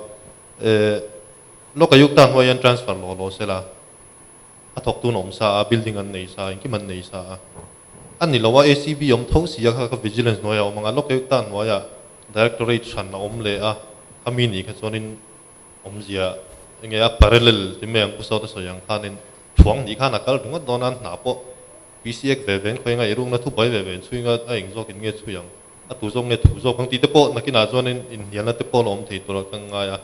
Lokayukta hnuai hian transfer law law sela a thawktu an awm sa a, building an nei sa a, engkim an nei sa a. A ni lo a, ACB awm tho si a kha kha Vigilance hnuaiah awm ang a, Lokayukta hnuaiah Directorate hran a awm leh a, khami nih kha chuanin awmzia enge a parallel ti mai ang pu Sawta sawi ang khanin thuang nih khan a kal ringawt dawn a, hna pawh PCX ve ven khawi anga i rukna thubuai ve ven chhui anga a eng zawkin nge chhui ang, a tu zawk nge thu zawk ang tih te pawh nakinah chuanin inhnialna te pawh la awm thei tur ka ngai a.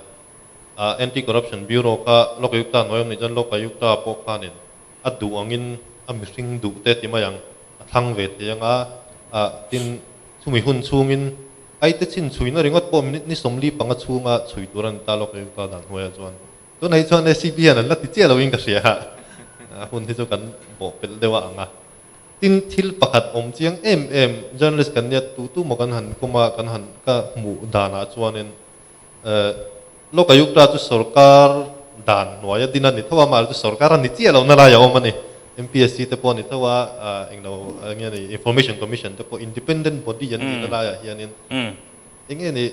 Anti Corruption Bureau kha Lokayukta hnuai awm nih chuan Lokayukta pawh khanin a duh angin a mihring duh te ti mai ang, a thlang ve thei anga tin chumi hun chhungin aite chin chhuina ringawt pawh minute ni 45 chhunga chhui tur a ni ta Lokayukta dan hnuaiah chuan. Tunah hi chuan ACB hian an la ti chiah loin ka hria a, a hun hi chu kan bawhpelh deuh a ang a. Tin, thil pakhat awm chiang em em, journalist kan nia tu tu maw kan han kum a, kan han ka hmuh danah chuanin Lokayukta chu sorkar dan hnuaia din a ni tho a, mahse chu sorkar a ni chiah lohna lai a awm a ni. MPSC te pawh a ni tho a, englo eng nge ni Information Commission te pawh independent body an tihna laiah hianin eng nge ni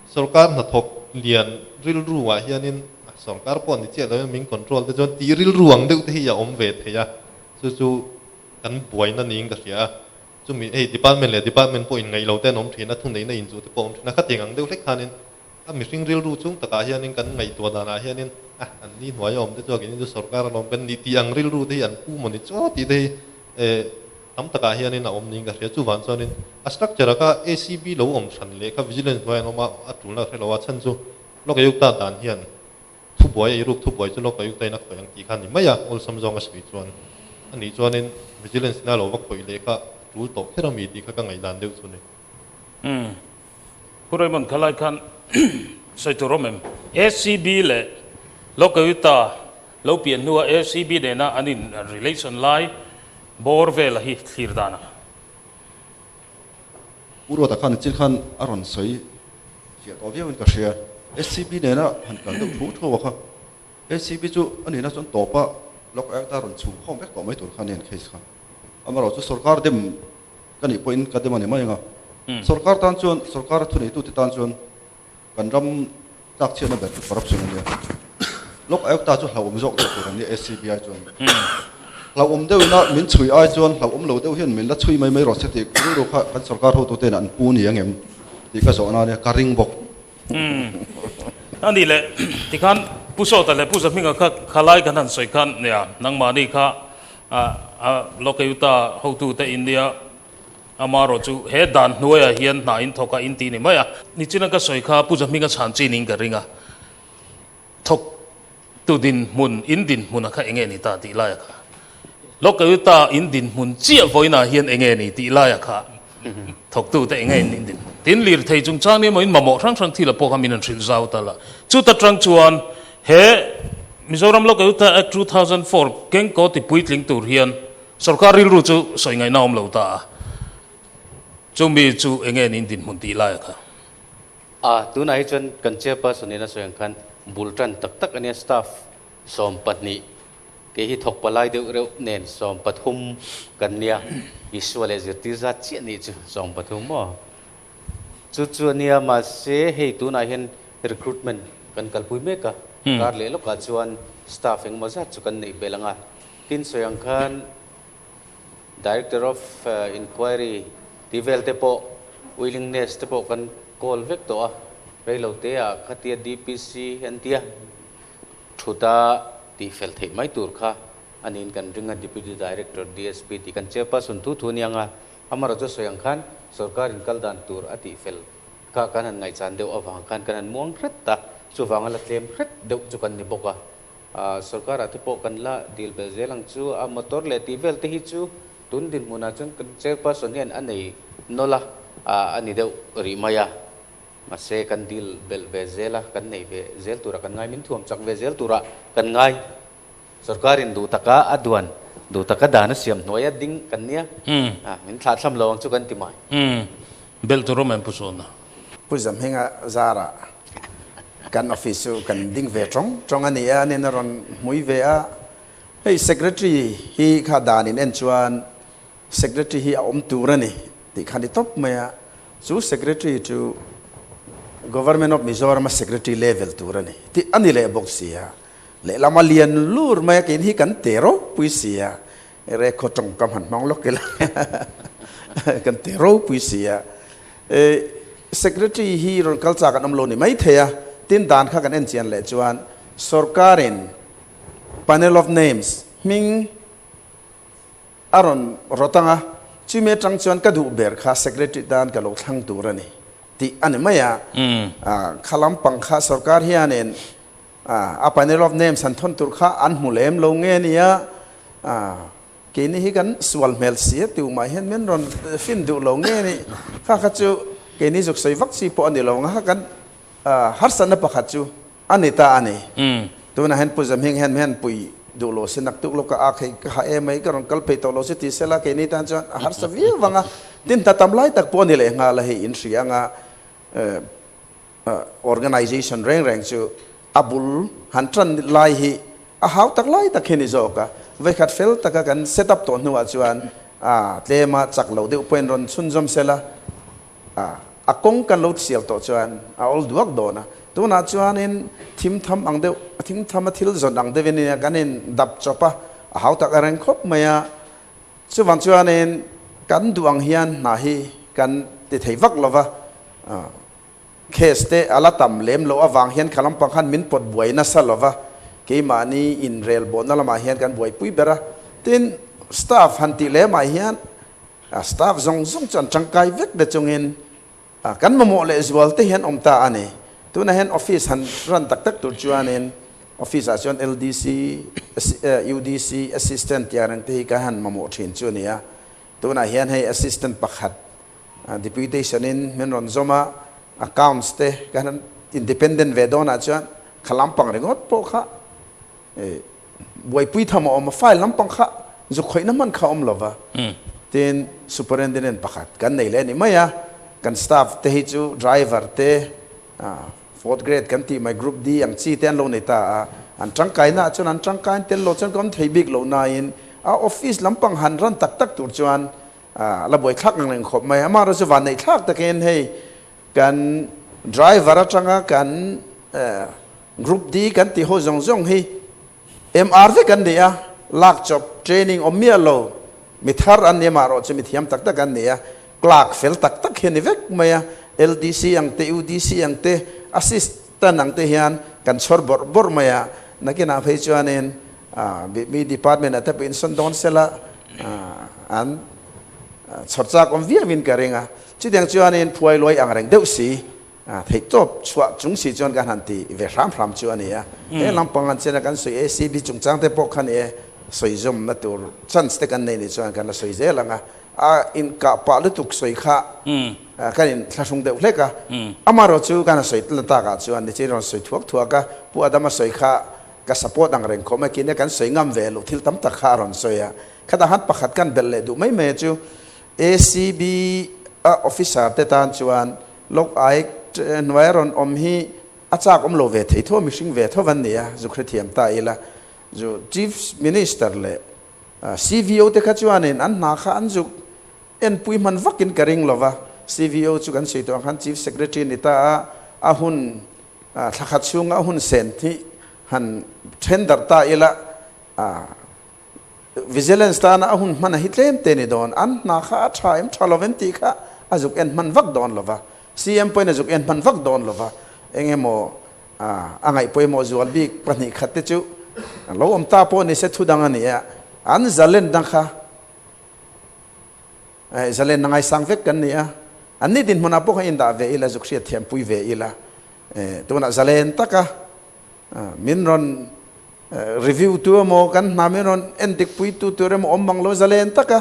Sorkar hnathawk lian rilru ah hianin sorkar pawh ni chiah loin min control te chuan tih rilru ang deuh te hi a awm ve thei a, chu chu kan buaina niin ka hria a. Chumi hei department leh department pawh inngaih lo te an awm thin a, thuneihna inchuh te pawh a awm thin a, khatiang ang deuh hlek khanin a mihring rilru chung takah hianin kan ngaihtuah danah hianin ah an ni hnuai a awm te chuan keini chu sorkar alawm kan nih tih ang rilru te hi an pu maw ni chaw tih te hi eh Tam takah hianin a awm niin ka hria. Chuvang chuanin a structure-a kha ACB lo awm hran leh kha vigilance hnuaiah an awm a, a tulna ka hre lo a. Chhan chu Lokayukta dan hian thubuai eiruk thubuai chu Lokayukta in a khawih ang tih kha a ni mai a, awlsam zawng a sawi chuan. A nih chuanin vigilance ina lo va khawih leh kha a tul tawh kher a mi tih kha ka ngaihdan deuh chu a ni. Umm. Pu Raymond khalai khan sawi tur awm em? ACB leh Lokayukta lo pian hnua ACB nena an in relation lai Bawr vela hi thlir dan a. Pu Ruata khan chin khan a rawn sawi fiah tawh viau in ka hria. SCB nena han kal deuh thu thu a kha. SCB chu a nihna chuan tawpa Lok Act a rawn chhung khawm vek tawh mai tur kha nen case kha. Amaherawh chu sorkar dem ka nih pawhin ka dem a ni mai ang a. Sorkar tan chuan sorkar thuneitute tan chuan kan ram tlakchhiatna ber chu corruption a nia. Lok Ayukta chu hlauhawm zawk deuh tur a nia SCBI chuan. Hlauhawm deuhin a min chhui ai chuan hlauhawm lo deuh hian min la chhui mai mai rawh se tih rilru kha kan sorkar hotute in an pu ni ang em tih ka zawhna a nia, ka ring bawk. A nih leh tikhan Pu Sawta leh Pu Zahminga kha khalai kan han sawi khan nia nangmahni kha Lok Ayukta hotute in nia. Amaherawh chu he dan hnuaiah hian hna in thawk a in ti ni mai a. Nichina ka sawi kha Pu Zahminga chhan chin in ka ring a, thawk tu dinhmun, in dinhmun a kha enge ni ta tih laia kha. Lokayukta in dinhmun chiah vawiinah hian enge ni tih laia kha thawktu te enge in dinhmun. Tin lirthei chungchang ni emaw in mamawh hrang hrang thil a pawh kha min han hrilh zau ta la. Chuta tang chuan he Mizoram Lokayukta Act 2004 kengkaw ti puitling tur hian Sorkar rilru chu sawi ngaihna awm lo ta a, chumi chu eng nge niin dinhmun tih lai a kha? A, tunah hi chuan kan chairperson in a sawi ang khan bul tan tak tak a nia, staff 12, kei hi thawk palai deuh reuh nen 13 kan nia, Isua leh zirtir zat chiah nih chu 13 maw? Chu chu a nia, mahse hei tunah hian recruitment kan kalpui mek a, kar leh lawkah chuan staff engemaw zat chu kan neih belh ang a. Tin sawi ang khan Director of Inquiry tih vel te pawh Willingness te pawh kan kawl vek tawh a, reilote ah khatia DPC an tia thuta tihfel theih mai tur kha a niin kan ring a, Deputy Director, DSP tih kan Chairperson thu thu aniang a, amaherawhchu chu sawi ang khan sorkar in kal dan tur a tihfel kha kan han ngaihchan deuh avang khan kan han muang hret a, chuvanga la tlem hret deuh chu kan ni bawk a. Sorkar ah te pawh kan la dil belh zel ang chu a motor leh tih vel te hi chu tun dinhmun ah chuan kan chairperson hian a nei nawlh a a ni deuh rih mai a mahse kan dil belh ve zel a kan nei ve zel turah kan ngai min thuam chak ve zel turah kan ngai sorkar in duh taka a duan duh taka dan a siam hnuai a ding kan nia min thlah thlam lo ang chu kan ti mai. Belh tur awm em Pu Sawna? Pu Zamhinga zarah kan office chu kan ding ve tawng tawng a ni a, anin a rawn hmui ve a. Hei secretary hi kha dan in en chuan secretary hi a awm tur a ni tih kha ni tawp mai a. Chu secretary chu Government of Mizoram a secretary level tur a ni tih a ni leh bawk si a. Lehlam a lian lur mai a, keini hi kan te ropui si a. Rekhaw tawngkam han hmang lawk ila kan ti ropui si a. Secretary hi rawn kal chak an awm lo ni mai thei a, tin dan kha kan en chian leh chuan sorkarin panel of names hming a rawn rawt ang a, chumi atang chuan ka duh ber kha secretary tan ka lo thlang tur a ni tih a ni mai a. Kha lampang kha sorkar hianin A panel of names han thawn tur kha an hmu lem lo nge nia, keini hi kan sual hmel si a tumah hian min rawn fin duh lo nge ni, kha kha chu keini zuk sawi vak chi pawh a ni lo ang a, kha kan harsatna pakhat chu a ni ta a ni. Tunah hian Pu Zamhing hian min han pui duh lo se naktuk lawk a ak hei ka ha em mai ka rawn kal phei tawh lo se ti sela keini tan chuan a harsa viau vang a, tin hna tam lai tak pawh a ni leh nghal a hei in hria ang a. Organization reng reng chu a bul han tan lai hi a hau tak lai tak hi ni zawk a, vawikhat fel taka kan set up tawh hnuah chuan a tlema chak lo deuh pawhin rawn chhunzawm sela a kawng kan lo thial tawh chuan a awl duak dawn a. Tunah chuanin thim tham ang deuh, thim tham a thil zawn ang deuhin nia kan in dap chawp a, a hau tak a reng khawp mai a. Chuvang chuanin kan duh ang hian hna hi kan ti thei vak lo va. Case te a la tam lem loh avang hian kha lampang khan min pawt buai nasa lo va, keimahni inrelbawhna lamah hian kan buaipui ber a. Tin, staff han tih lemah hian staff zawng zawng chu an tangkai vek te chungin kan mamawh leh zual te hian awm ta a ni. Tunah hian office han run tak tak tur chuanin office ah chuan LDC, UDC assistant tih ang reng te hi kan han mamawh thin chu a ni a. Tunah hian hei assistant pakhat Deputation in min rawn zawm a, accounts te kan han independent ve dawn ah chuan kha lampang ringawt pawh kha buaipui tham a awm a, file lampang kha zu khawihna hman kha a awm lova, tin superintendent pakhat kan nei leh a ni mai a, kan staff te hi chu driver te fourth grade kan tih mai group D ang chi te an lo nei ta a, an tangkaina ah chuan an tangkain tel lo chuan ka awm thei bik lo nain a office lampang han run tak tak tur chuan A la buai thlak ang reng khawp mai. Amaherawhchu chu vanneih thlak takin hei kan driver atanga kan group D kan tih ho zawng zawng hi MR vek an ni a, lak chawp training awm miah lo, mi thar an ni amaherawhchu mi thiam tak tak an ni a, clerk fel tak tak hi a ni vek mai a, LDC ang te, UDC ang te, assistant ang te hian kan chhawr bawrh bawrh mai a, nakinah phei chuanin mi department ah te pawh insawn dawn sela an chhawr chak awm viau in ka ring a, chutiang chuanin phuai luai ang reng deuh si theih tawp chhuah chung si chuan kan han ti ve hram hram chu a ni a, he lampang an chena kan sawi ACB chungchang te pawh kha ni e, sawi zawmna tur chance te kan nei ni chuan kan la sawi zel ang a, a inkah pah lutuk sawi kha kan inthlahrung deuh hlek a, amaherawh chu kan han sawi takah chuan nichin rawn sawi thuak thuak a, Pu Adama sawi kha Ka support ang reng khawm e, kine kan sawi ngam ve loh thil tam tak kha a rawn sawi a. Khatah han pakhat kan belh leh duh mai mai a chu ACB a officer te tan chuan lok ai hnuai a rawn awm hi a chak awm lo ve thei tho a, mihring ve tho van ni a, zu hrethiam ta ila. Zu Chief Minister leh CVO te kha chuanin an hna kha an zuk enpui hman vakin ka ring lova, CVO chu kan sawi tawh ang khan Chief Secretary ni ta a, a hun Thla khat chhunga hun sen hi han then darh ta ila, vigilance tana a hun hman a hi tlem te ni dawn. An hna kha a tha em tha lo em tih kha a zuk en hman vak dawn lo va, CM pawhin a zuk en hman vak dawn lo va, eng emaw a ngaih pawimawh zual bik 2 khat te chu lo awm ta pawh ni se thu dang a ni a, an zalen dang kha zalen na ngaisang vek kan ni a, an ni dinhmunah pawh kha indah ve ila zuk hriat thiam pui ve ila, tunah zalen taka min rawn review tu emaw kan hna min rawn en dik pui tu tur emaw awm mang lo zalen taka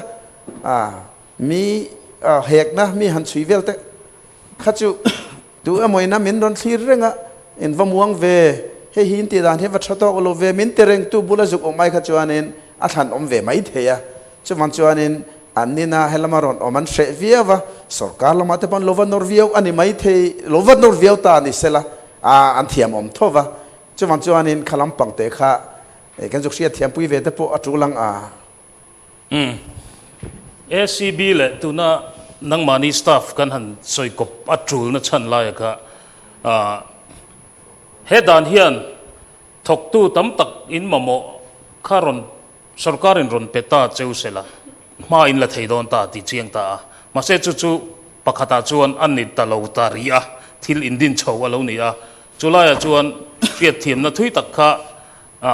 mi hekna mi han chhui vel te kha chu tu emaw ina min rawn thlir reng a in va muang ve hei hi in tih dan hi va tha tawk lo ve min ti reng tu bula zuk awm ai kha chuanin a thlan awm ve mai thei a chuvang chuanin an nina helama rawn awm an hreh viau a sorkar lamah te pawh an lo va nawr viau a ni mai thei lo va nawr viau ta a ni sela a an thiam awm tho va chuvang chuanin kha lampang te kha kan zuk hriat thiampui ve te pawh a tul ang a. Umm. ACB leh tuna nangmahni staff kan han sawi kawp a tulna chhan laia kha ah he dan hian thawktu tam tak in mamawh kha rawn sorkar in rawn pe ta cheu sela hma in la thei dawn ta tih chiang ta a. Mahse chu chu pakhatah chuan a ni ta lo ta rih a, thil indin chho a lo ni a. Chulaiah chuan hriatthiamna thui tak kha a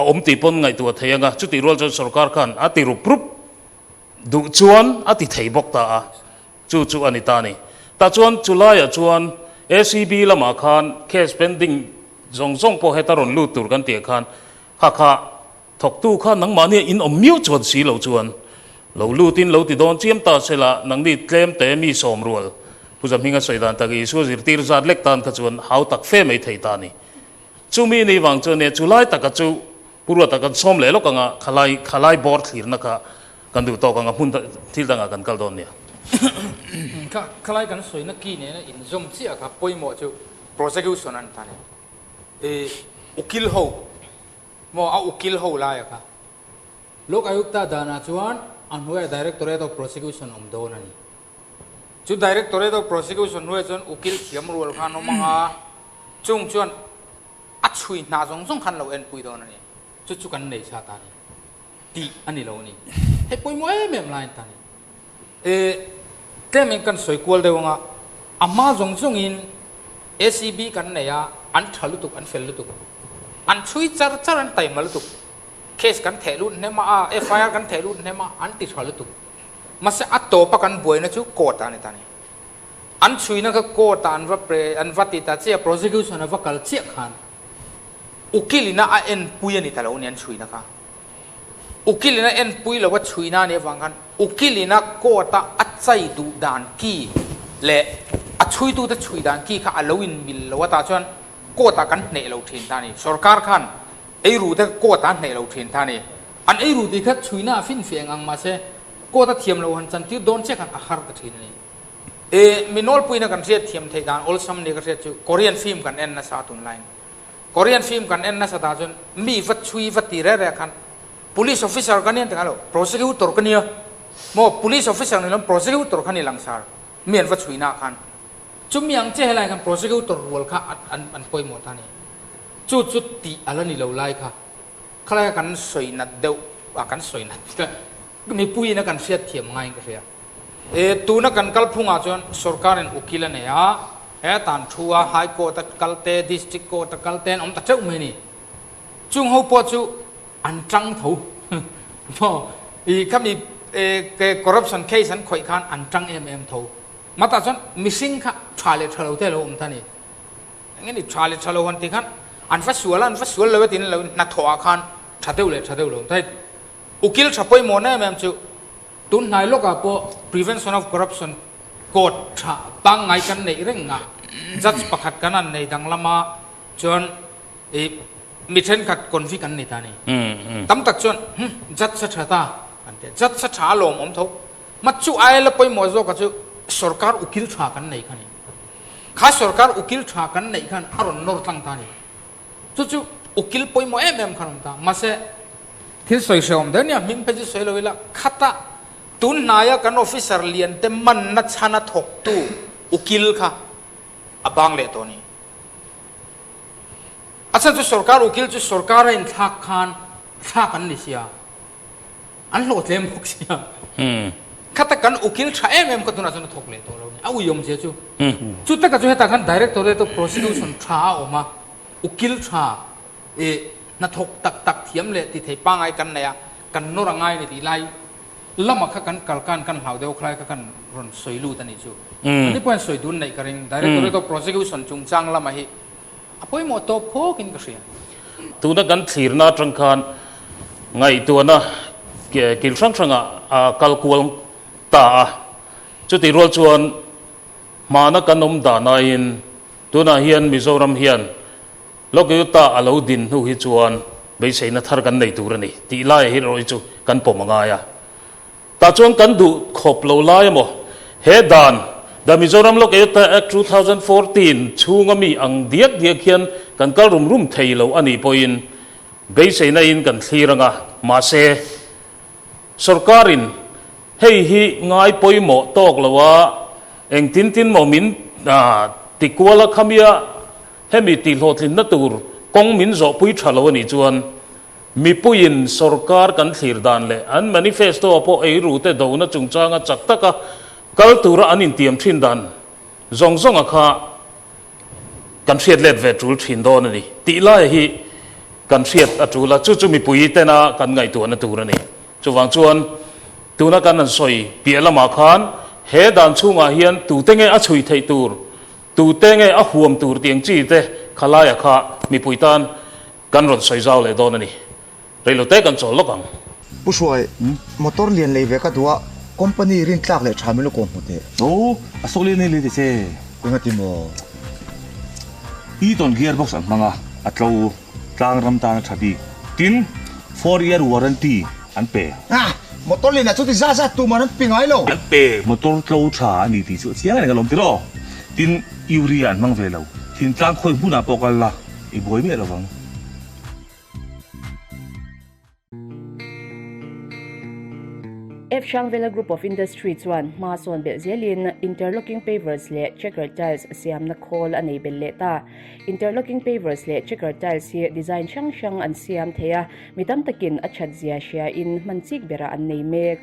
awm tih pawn ngaihtuah thei anga, chutih rual chuan sorkar khan a ti rup rup duh chuan a ti thei bawk ta a, chu chu a ni ta a ni. Tah chuan chulaiah chuan ACB lamah khan case pending zawng zawng pawh heta rawn lut tur kan tih ah khan kha kha thawktu kha nangmahnia in awm miau chuan si lo chuan lo lutin lo ti dawn chiam ta sela nangni tlem te mi sawm rual Pu Zahminga sawi dan tak Isua zirtir zat lek tan kha chuan hau tak fe mai thei ta a ni. Chumi ni vang chuan nia chulai taka chu Pu Ruata kan sawm leh lawk anga khalai khalai bawr thlirna kha kan duh tawk anga hmun thil dangah kan kal dawn nia. Kha khalai kan sawina ki nena inzawm chiah kha pawimawh chu prosecution an ta ni. I ukil ho maw a ukil ho laia kha. Lok Ayukta danah chuan a hnuaiah Directorate of Prosecution awm dawn a ni. Chu Directorate of Prosecution hnuaiah chuan ukil thiam rual khan awm ang a, chung chuan a chhui hna zawng zawng khan lo enpui dawn a ni. Chu chu kan nei sa ta a ni tih a ni lo a ni. Hei pawimawh em em lai ta a ni. E, tlemin kan sawi kual deuh ang a, a hma zawng zawngin ACB kan nei a, an tha lutuk, an fel lutuk. An chhui char char, an taima lutuk. Case kan theh lut hnem a, FIR kan theh lut hnem a, an ti tha lutuk. Mahse a tawpa kan buaina chu court ah a ni ta ni. An chhuina kha court ah an va pre an va ti ta chiah prosecution a va kal chiah khan ukil ina a enpui a ni ta lo ni an chhuina kha. Ukil ina enpui lo a chhuina a nih avang khan ukil ina court a a chai duh dan ki leh a chhuitute chhui dan ki kha a lo inmil lo a tah chuan court ah kan hneh lo thin ta a ni. Sorkar khan eiru te kha court ah a hneh lo thin ta a ni. An eiru tih kha chhuina a finfiah eng ang mahse court a thiam lo han chantir dawn che khan a har ta thin a ni. E mi nawlpuina kan hriat thiam theih dan awlsam nia ka hriat chu Korean film kan en nasa tunlaiin. Korean film kan en nasa ta chuan mi va chhui va ti reh reh khan police officer ka nia ti ngai lo prosecutor ka nia maw police officer ni lo prosecutor kha ni langsar mi an va chhuina ah khan chumi ang che helai khan prosecutor rual kha an an pawimawh ta a ni. Chu chu tih a la ni lo lai kha. Khalai a kan sawi nat deuh a kan sawi nat mipuiin a kan hriat thiam ngaiin ka hria. E tuna kan kal phungah chuan sorkarin ukil a nei a, he tan thu a High Court a kal te, District Court a kal te an awm ta teuh mai a ni. Chung ho pawh chu an tang tho maw i khami e corruption case an khawih khan an tang em em tho. Matah chuan mihring kha tha leh tha lo te a lo awm ta a ni. Eng nge ni tha leh tha lo han tih khan an va sual a, an va sual lo e tiin lo hnathawh ah khan tha deuh leh tha deuh lo ta ukil tha pawimawh na em em chu tun hnai lawkah pawh Prevention of Corruption Court tha pangngai kan neih reng a, judge pakhat kan han nei danglam a chuan i mi thenkhat convict an ni ta a ni. Tam tak chuan hm judge a tha ta an ti a, judge a tha a lawmawm tho. Mat chu aia la pawimawh zawk a chu sorkar ukil tha kan nei kha a ni. Kha sorkar ukil tha kan neih khan a rawn nawr tlang ta a ni. Chu chu ukil pawimawh em em khan a awm ta. Mahse, thil sawi hrehawm deuh nia, hming phei chu sawi lo ila, khata tun hnaia kan officer lian te manna chhana thawktu ukil kha a bang leh tawh a ni. A chhan chu sorkar ukil chu sorkar a inthlak khan thlak an ni sia, an hlawhtlem bawk sia. Khata kan ukil tha em em kha tunah chuan a thawk leh tawh lo ni. A uiawmzia chu. Chu taka chu hetah khan Directorate of Prosecution tha a awm a, ukil tha ih hnathawk tak tak thiam leh ti thei pangai kan nei a, kan nawr a ngai a ni tih lai lamah kha kan kal kan kan hlau deuh khlai kha kan rawn sawi lut a nih chu. Ani pawhin sawi dun neih ka ring. Directorate of Prosecution chungchang lamah hi a pawimawh tawp khawkin ka hria. Tuna kan thlirna atang khan ngaihtuahna kil hrang hrangah a kal kual ta a, chutih rual chuan hmana kan awm dan aiin tunah hian Mizoram hian Lokayukta a lo din hnu hi chuan beiseina thar kan nei tur a ni tih laiah hi erawh hi chu kan pawm a ngai a. Tah chuan kan duh khawp lo lai emaw? He dan, The Mizoram Lokayukta Act 2014 chhunga mi ang diak diak hian kan kal rum rum thei lo a nih pawhin beiseina in kan thlir anga, mahse, sorkarin hei hi ngai pawimawh tawk lo a, engtin tin maw min ti kual a khamia hemi tihhlawhtlinna tur kawng min zawhpui tha lo a nih chuan Mipuiin sorkar kan thlir dan leh an manifesto-ah pawh eirute dona chungchanga chak taka kal tura an intiam thin dan zawng zawnga kha kan hriat let ve tul thin dawn a ni tih laia hi kan hriat a tul a, chu chu mipui tena kan ngaihtuahna tur a ni. Chuvang chuan tuna kan han sawi piah lamah khan he dan chhungah hian tute nge a chhui theih tur, tute nge a huam tur tih ang chi te kha laia kha mipui tan Kan rawn sawi zau leh dawn a ni. Reilote kan chawl lawk ang. Pu Hruai, motor lian lei ve ka duh a, company rin tlak leh tha min lo kawm hmu teh. Aw, a sawk lian nei lei che. Enga ti maw? Eaton gearbox an hmang a, a tlo tlang ram tan a tha bik. Tin, 4 year warranty an pe. Ah, motor lian ah chuti zat zat tuman an pe ngai lo. An pe. Motor tlo tha a ni tih chu a chiang reng alawm tiraw? Tin, urea an hmang ve lo. Thintlang khawi hmunah pawh kal la. I buai miah lo vang. F Hrangvela Group of Industry chuan hma sawn belh zelin interlocking pavers leh checker tiles siamna khawl a nei belh leh ta. Interlocking pavers leh checker tiles hi design hrang hrang an siam thei a, mi tam takin a that zia hriain hman chik berah an nei mek.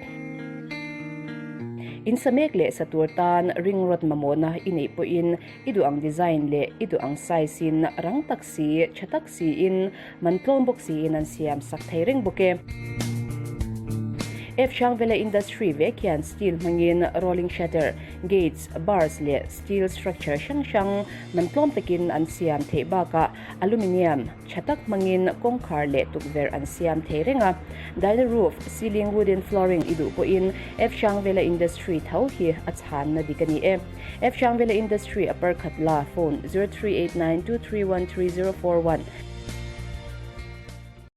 In sa mek leh sa tur tan ring rod mamawhna i neih pawhin I duh ang design leh i duh ang size in rang tak si, tha tak si in, man tlawm bawk si in an siam sak thei reng bawk e. F Hrangvela Industry vek hian steel hmangin rolling shutter, gates, bars leh steel structure hrang hrang man tlawm takin an siam theih bakah aluminium tha tak hmangin kawngkhar leh tukverh an siam thei reng a. Diner roof, ceiling wooden flooring i duh pawhin F Hrangvela Industry tho hi a chhanna dik a ni e. F Hrangvela Industry Upper Khatla, Phone, 0389231301.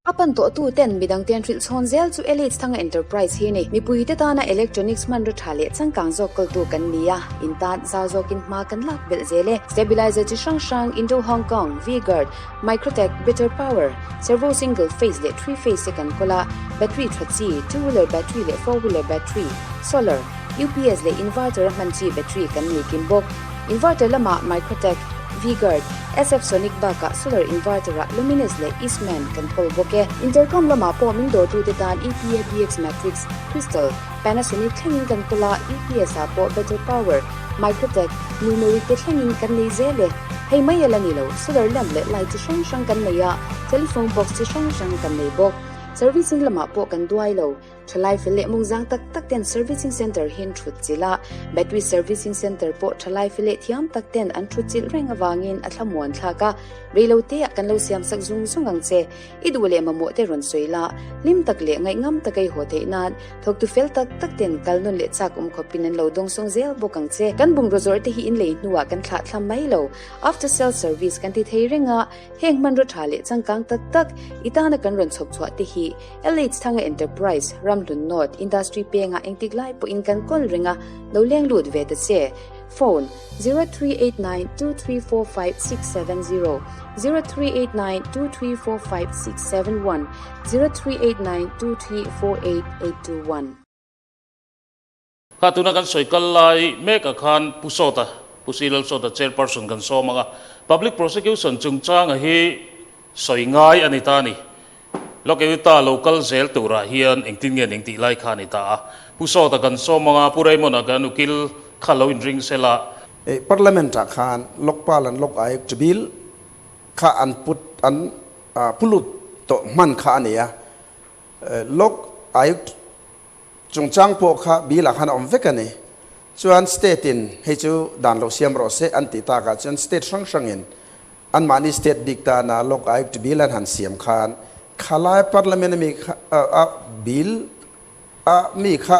A pan tawh tu ten midang ten hrilh chhawn zel chu Elites Thanga Enterprise hi ni. Mipui te tana electronics hmanraw tha leh changkang zawk kaltu kan ni a, in tan zau zawkin hma kan lak belh zel e. Stabilizer chi hrang hrang Indo Hong Kong, V-Guard, Microtek, Better Power, Servo Single Phase leh Three Phase te kan kawl a, battery tha chi, two wheeler battery leh four wheeler battery, solar, UPS leh inverter a hman chi battery kan nei kim bawk. Inverter lamah Microtek, V-Guard, SF Sonic bakah solar inverter ah Luminous leh Eastman kan kawl bawk e. Intercom lamah pawh min dawrtute tan EPA BX Matrix, Crystal, Panasonic thlengin kan kawl a, UPS ah pawh Better Power, Microtek, Numeric te thlengin kan nei zel e. Hei mai a la ni lo, solar lamp leh light chi hrang hrang kan nei a, telephone box chi hrang hrang kan nei bawk. Servicing lamah pawh kan duai lo. Thalai fel leh mungzang tak tak ten servicing centre hi an thut chilh a, battery servicing centre pawh thalai fel leh thiam tak ten an thut chilh reng avangin a thlamuan thlak a, reilo te ah kan lo siam sak zung zung ang che. I duh leh mamawh te rawn sawi la, hlim tak leh ngaihngam taka i haw theih nan thawktu fel tak tak ten kal nawn leh chak awm khawpin an lo dawng sawng zel bawk ang che. Kan bungraw zawrh te hi in lei hnuah kan thlah thlam mai lo, after sale service kan ti thei reng a, heng hmanraw tha leh changkang tak tak i tana kan rawn chhawp chhuah te hi LH Thanga Enterprise, Ramhlun North, Industry pengah engtik lai pawhin kan kawl reng a, lo leng lut ve ta che. Phone, 0389234567 0, 0389234567 1, 0389234881. Kha tuna kan sawi kal lai mekah khan Pu Sawta, Pu Si Lalsawta Chairperson kan sawm ang a, Public Prosecution chungchanga hi sawi ngai a ni ta a ni. Lawk Euta lo kal zel turah hian engtin nge ning tih lai kha a ni ta a. Pu Sawta kan sawm anga Pu Raymond-a kan ukil kha lo inring sela. Parliament-ah khan Lokpal an Lok Ayukt Bill kha an put an pulut tawh hman kha a ni a. Lok Ayukt chungchang pawh kha bill-ah khan a awm vek a ni. Chuan state-in hei chu dan lo siam rawh se an tih takah chuan state hrang hrangin anmahni state bik tana Lok Ayukt Bill an han siam khan khalai Parliament ami kha bill a mi kha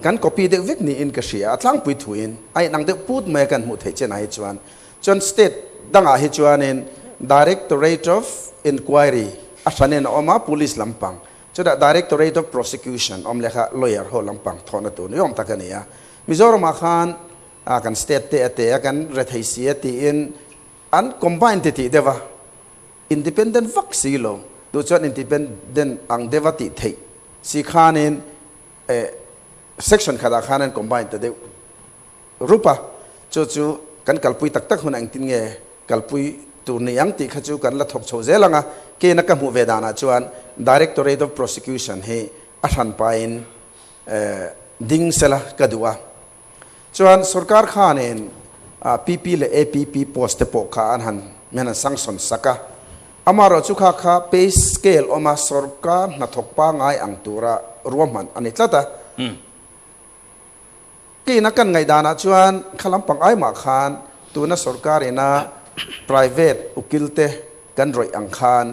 kan copy deuh vek niin ka hria a tlangpui thuin a inang deuh put mai a kan hmuh theih chenah hi chuan chuan state dangah hi chuanin Directorate of Inquiry a hranin a awm a police lampang chutah Directorate of Prosecution awm leh kha lawyer ho lampang thawhna tur ni awm tak a ni a Mizoramah khan kan state te a te a kan rethei si a tiin an combine ti tih deuh a. Independent vak si lo, duh chuan independent ang deuh a tih theih si khanin eh section khatah khan an combine ta deuh rup a, chu chu kan kalpui tak tak hun engtin nge kalpui tur ni ang tih kha chu kan la thawk chho zel ang a, keina ka hmuh ve danah chuan Directorate of Prosecution hi a hranpain eh ding sela ka duh a. Chuan sorkar khanin PP leh APP post te pawh kha an han men an sanction sak a. Amaherawh chu kha kha pay scale awma sorkar hnathawk pangngai ang tura ruahman a ni tlat a. Kina kan ngaihdanah chuan kha lampang aimah khan tuna sorkar ina private ukil te kan rawih ang khan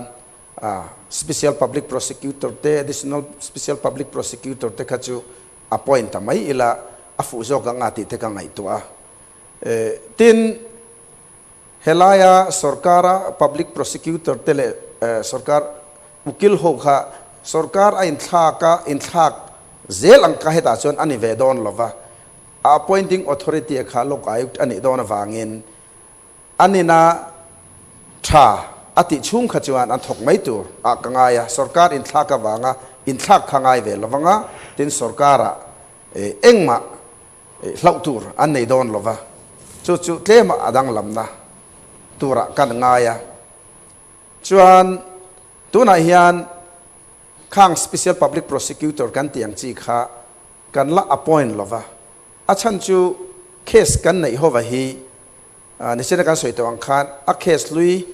special public prosecutor te additional special public prosecutor te kha chu a point ta mai ila a fuh zawk ang a tih te ka ngaihtuah a. Tin, helaia sorkara public prosecutor te leh sorkar ukil ho kha sorkar a inthlak a, inthlak zel ang kha hetah chuan a ni ve dawn lo va, a appointing authority a kha Lok Ayukt a nih dawn avangin an ina tha a tih chhung kha chuan an thawk mai tur ah ka ngai a, sorkar inthlak avanga inthlak kha ngai ve lo vang a, tin sorkarah engmah hlauh tur an nei dawn lo va, chu chu tlema a danglamna turah kan ngai a. Chuan tunah hian khang Special Public Prosecutor kan tih ang chi kha kan la appoint lo va, a chhan chu case kan neih hova hi Nichina kan sawi tawh ang khan a case hlui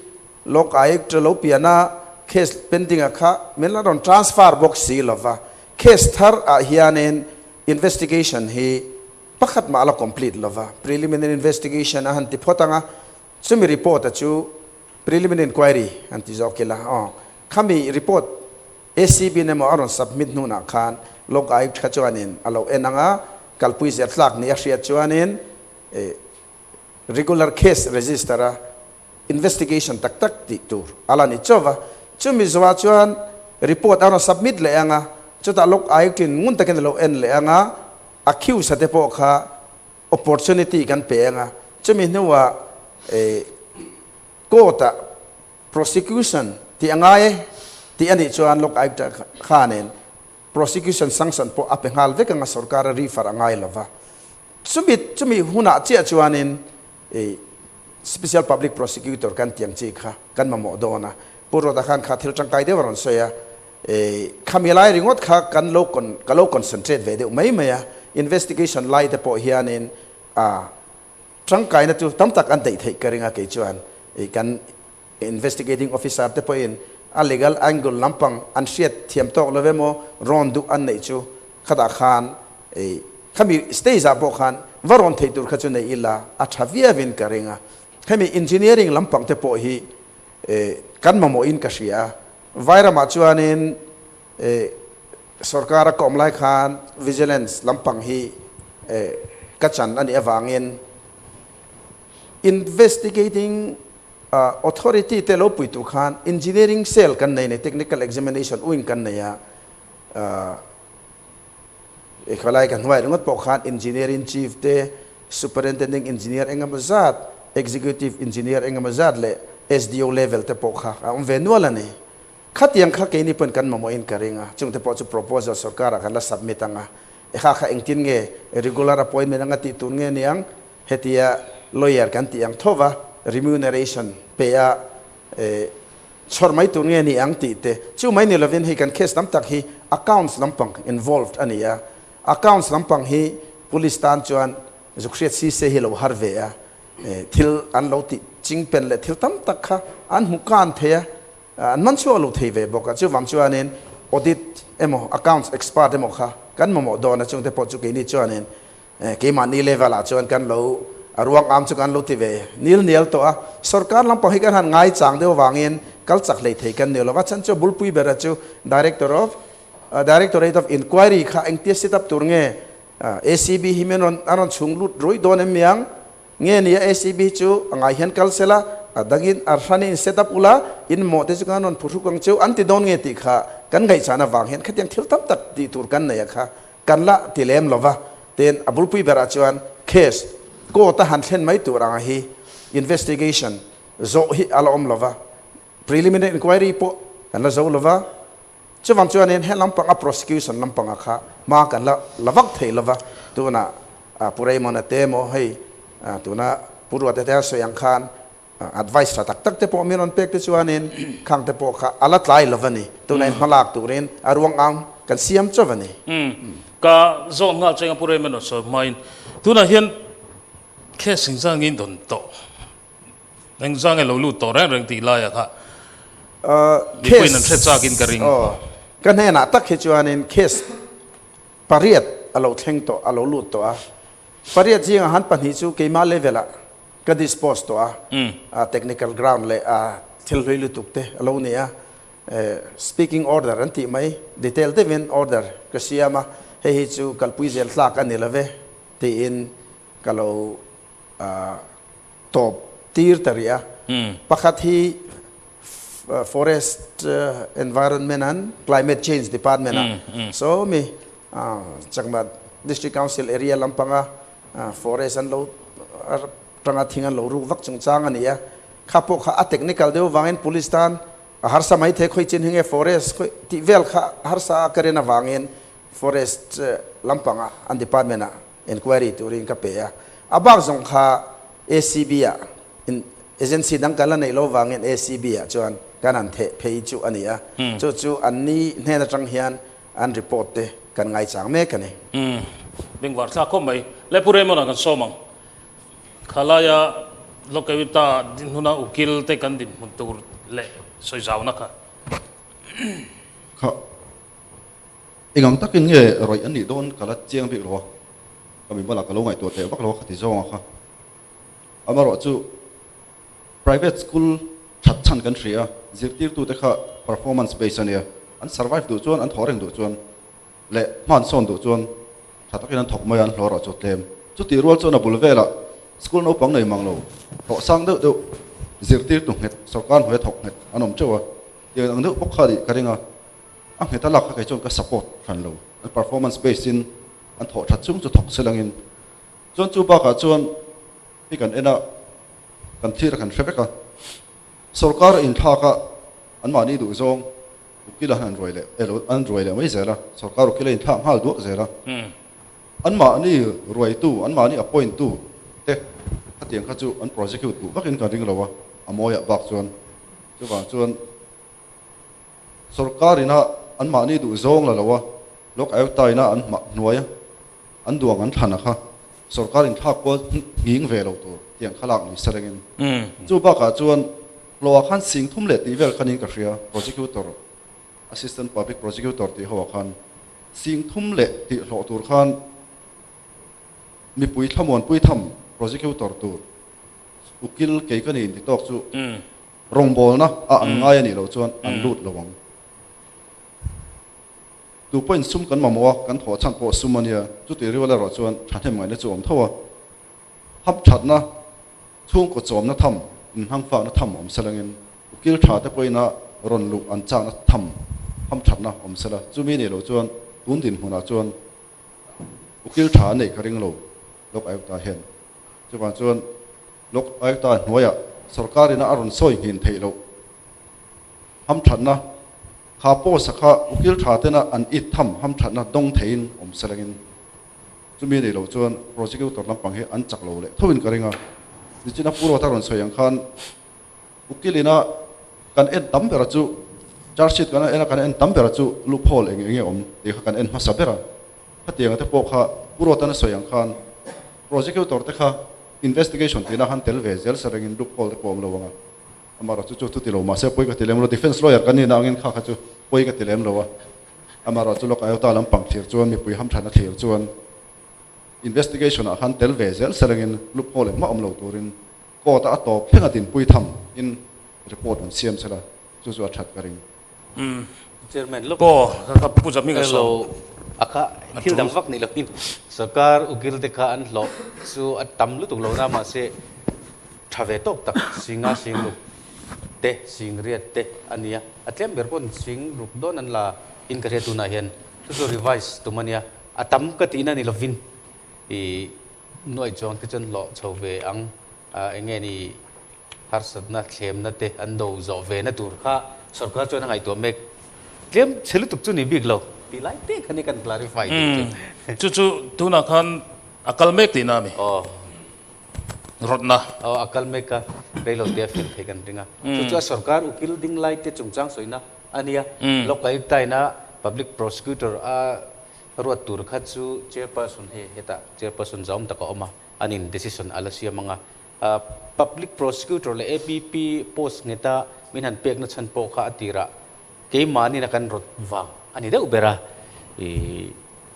Lok Ayukt lo piana case pending a kha min la rawn transfer bawk si lova, case thar ah hianin investigation hi pakhat mah a la complete lova, preliminary investigation a han ti phawt ang a, chumi report a chu preliminary inquiry han ti zawk ila aw, khami report ACB in emaw a rawn submit hnunah khan Lok Ayukt kha chuanin a lo en ang a, kalpui zel tlak ni a hriat chuanin Regular case register a investigation tak tak tih tur a la ni chauh va, chumi zawhah chuan report a rawn submit leh ang a, chutah Lok Ayukt-in ngun takin a lo en leh ang a, accused-a te pawh kha opportunity kan pe ang a, chumi hnuah court-ah prosecution tih a ngai e tih a nih chuan Lok Ayukt-a khanin prosecution sanction pawh a pe nghal vek ang a, sorkar a refer a ngai lo va. Chumi chumi hunah chiah chuanin i Special Public Prosecutor kan tih ang chi kha kan mamawh dawn a. Pu Ruata khan kha thil tangkai deuh a rawn sawi a, i khami lai ringawt kha kan lo ka lo concentrate ve deuh mai mai a, investigation lai te pawh hianin a tangkaina chu tam tak an daih theih ka ring a kei chuan i kan investigating officer te pawhin a legal angle lampang an hriat thiam tawk lo emaw rawn duh an neih chu khatah khan i khami stage ah pawh khan va rawn theih tur kha chu nei ila a tha viauin ka ring a. Hemi engineering lampang te pawh hi kan mamawhin ka hria a, Vairamah chuanin sorkar a kawm lai khan vigilance lampang hi ka chan a nih avangin investigating Authority te lo pui tur khan engineering cell kan nei nei, technical examination wing kan nei a, i khalai kan hnuai ringawt pawh khan engineer in chief te, superintending engineer engemaw zat, executive engineer engemaw zat leh SDO level te pawh kha a awm ve nual a ni. Khatiang kha keini pawhin kan mamawhin ka ring a, chungte pawh chu proposal sorkarah kan la submit ang a, e kha kha engtin nge regular appointment anga tih tur nge niang? Hetia lawyer kan tih ang tho va, remuneration pe a chhawr mai tur nge ni ang tih te, chu mai ni lovin hei kan case tam tak hi accounts lampang involved a ni a. Accounts lampang hi police tan chuan zuk hriat si se hi lo har ve a, thil an lo tih ching pen leh thil tam tak kha an hmu kan thei a, an man chhuak lo thei ve bawk a. Chuvang chuanin audit emaw accounts expert emaw kha kan mamawh dawn a, chungte pawh chu keini chuanin Keimahni level ah chuan kan lo a ruang am chu kan lo ti ve nil nial tawh a, sorkar lampang hi kan han ngaichang deuh avangin kal chak hlei thei kan ni lo va, chhan chu bulpui bera chu Director of Directorate of Inquiry kha engtia set up tur nge ACB hi min rawn a rawn chhung lut ruih dawn em miang nge nia ACB chu a ngai hian kal sela a dangin a hranin set up ula in mawh te chu kan rawn phuhruk ang cheu an ti dawn nge tih kha kan ngaihchhan avang hian khatiang thil tam tak tih tur kan nei a kha Kan la ti lem lo va, tin a bulpui berah chuan case court a han thlen mai tur anga hi investigation zawh hi a la awm lo va, preliminary inquiry pawh kan la zo lo va, chuvang chuanin he lampanga prosecution lampanga kha hma kan la la vak thei lo va, tunah Pu Raymond-a te emaw hei tuna Pu Ruata te a sawi ang khan Advice tha tak tak te pawh min rawn pek te chuanin khang te pawh kha a la tlai lo a ni. Tuna in hmalak turin a ruang ang kan siam chauh a ni. Ka zawn nghal cheng a Pu Raymond rawn sawi hmain tunah hian case engzang nge in dawn tawh? Engzang nge lo lut tawh reng reng tih laiah kha mipuiin an hre chakin ka ring. Ka hnenah tak hi chuanin case pariat a lo thleng tawh, a lo lut tawh a. Pariat zingah han pahnih chu keimah level-ah Ka dispose tawh a, a technical ground leh a thil hlui lutuk te a lo ni a, speaking order an tih mai, detail deuhin order ka siam a, hei hi chu kalpui zel tlak a ni lo ve tiin ka lo tawp tir ta rih a. Pakhat hi Forest Environment and Climate Change Department ah saw mi Chakma District Council area lampanga Forest an lo tanga thing an lo ruk vak chungchang a ni a, kha pawh kha a technical deuh avangin police tan a harsa mai thei khawi chin hi nge forest khawi tih vel kha harsa a ka rin avangin forest lampanga an department ah enquiry turin ka pe a, a bak zawng kha ACB ah in agency dang kan la neih lo vangin ACB ah chuan kan han theh phei chu a ni a, chu chu an ni hnen atang hian An report te kan ngaichang mek a ni. Umm bengvar thlak khawp mai. Le Pu Raymond-a kan sawm ang. Khalaia Lokayukta dinhmuna ukil te kan dinhmun tur leh sawi zauna kha. Kha engang takin nge rawih an nih dawn ka la chiang bik lo a, ka mi bulah ka lo ngaihtuah teh vak lo a khati zawnga kha. Amaherawhchu Private school that chhan kan hria, zirtirtute kha performance based a nia, an survive duh chuan, an thawh reng duh chuan leh hman sawn duh chuan tha takin an thawk mai a, an hlawh erawh chu tlem. Chutih rual chuan a bul velah school naupang nei mang lo, hlawh sang deuh deuh zirtirtu nghet, sorkar hnuaia thawk nghet an awm teuh a, tiang ang deuh bawk kha nih ka ring a, a nghet a lak kha kei chuan ka support hran lo, an performance based in an thawh that chung chu thawk se langin. Chuan chu bakah chuan hi kan en a, kan thlir a kan hre vek a, sorkar inthlak a anmahni duh zawng ukil a han ruai leh elo an ruai leh mai zel a, sorkar ukil a inthlak nghal duak zel a, anmahni ruaitu anmahni appoint tu te khatiang kha chu an prosecute duh vakin kan ring lo a, a mawiah bak chuan chuvang chuan sorkar ina anmahni duh zawng la lo a, lok ayukta ina an hnuai a. An duang an thlan a kha sorkar in thlak kual nghing ve lo tur tiang kha lak ni se rengin. Chu bakah chuan hlawh ah khan sing thum leh tih vel khanin ka hria prosecutor, assistant public prosecutor tih ho ah khan sing thum leh tih hlawh tur khan mipui thlamuanpui tham prosecutor tur ukil kei ka ni inti tawk chu rawngbawlna a an ngai a nih loh chuan an lut lo ang. Tu pawhin sum kan mamawh a, kan thawh chhan pawh sum a nia. Chutih rival erawh chuan thahnem ngaihna chu a awm tho a. Hap thatna, chhungkaw chawmna tham, inhmangfakna tham awm selangin ukil tha te pawhin a rawn luh an chakna tham, ham thatna awm sela. Chumi nih loh chuan tun dinhmunah chuan ukil tha a neih ka ring lo Lok Ayukta hian. Chuvang chuan Lok Ayukta hnuaiah sorkar ina a rawn sawi nghin theih loh ham thatna, Kha post-a kha ukil tha tena an it tham ham thatna dawng theiin awm se rengin chumi nei lo chuan prosecutor lampang hi an chak lo leh thoin ka ring a. Nichina Pu Ruata rawn sawi ang khan ukil ina kan en tam bera chu charge sheet kan en a kan en tam bera chu loophole eng eng nge awm tih kha kan en hmasa ber a. Khatianga te pawh kha Pu Ruatan a sawi ang khan Prosecutor te kha investigation tihna khan tel ve zel sa rengin loophole te pawh awm lo ang a. Amaherawh chu chu chu ti lo mahse pawi ka ti lem lo. Defence lawyer kan nihna angin kha kha chu pawi ka ti lem lo a. Amaherawh chu Lok Ayukta lampang thlir chuan mipui hamthan a thlir chuan investigation ah khan tel ve zel sa rengin loophole engmah awm lo turin court a a tawp thleng a dinpui tham in report an siam chhela chu chu a that ka ring. Umm. Chairman lawk. Aw ka ka Pu Zaming a Hello. sawi. A kha A thil tul. dang vak nih lohin sarkar ukil te kha an hlawh chu a tam lutuk lo na mahse tha ve tawk tak singa sing ruk te sing riat te a nia. A tlem ber pawn sing ruk dawn an la in ka hria tunah hian chu chu revise tum a nia. A tam ka tihna ni lovin ih nuaih chuang te chuan hlawh chho ve ang a eng nge ni harsatna thlemna te an do zawh ve na tur kha sorkar chuan a ngaihtuah mek tlem chhe lutuk chu ni bik lo tih lai te kha ni kan clarify duh chu. Chu chu tunah khan a kal mek tihna a mi? Aw. Rawtna. Aw a kal mek a, reilo te a fel thei kan ring a. Chu chu a sorkar ukil ding lai te chungchang sawina a nia. Lok Ayukta-ina Public Prosecutor a ruat tur kha chu Chairperson hei hetah Chairperson zahawm tak a awm a, an in decision a la siam ang a. Public Prosecutor leh APP post ngheta min han pekna chhan pawh kha a tirah keimahnin a kan rawt vang a ni deuh ber a,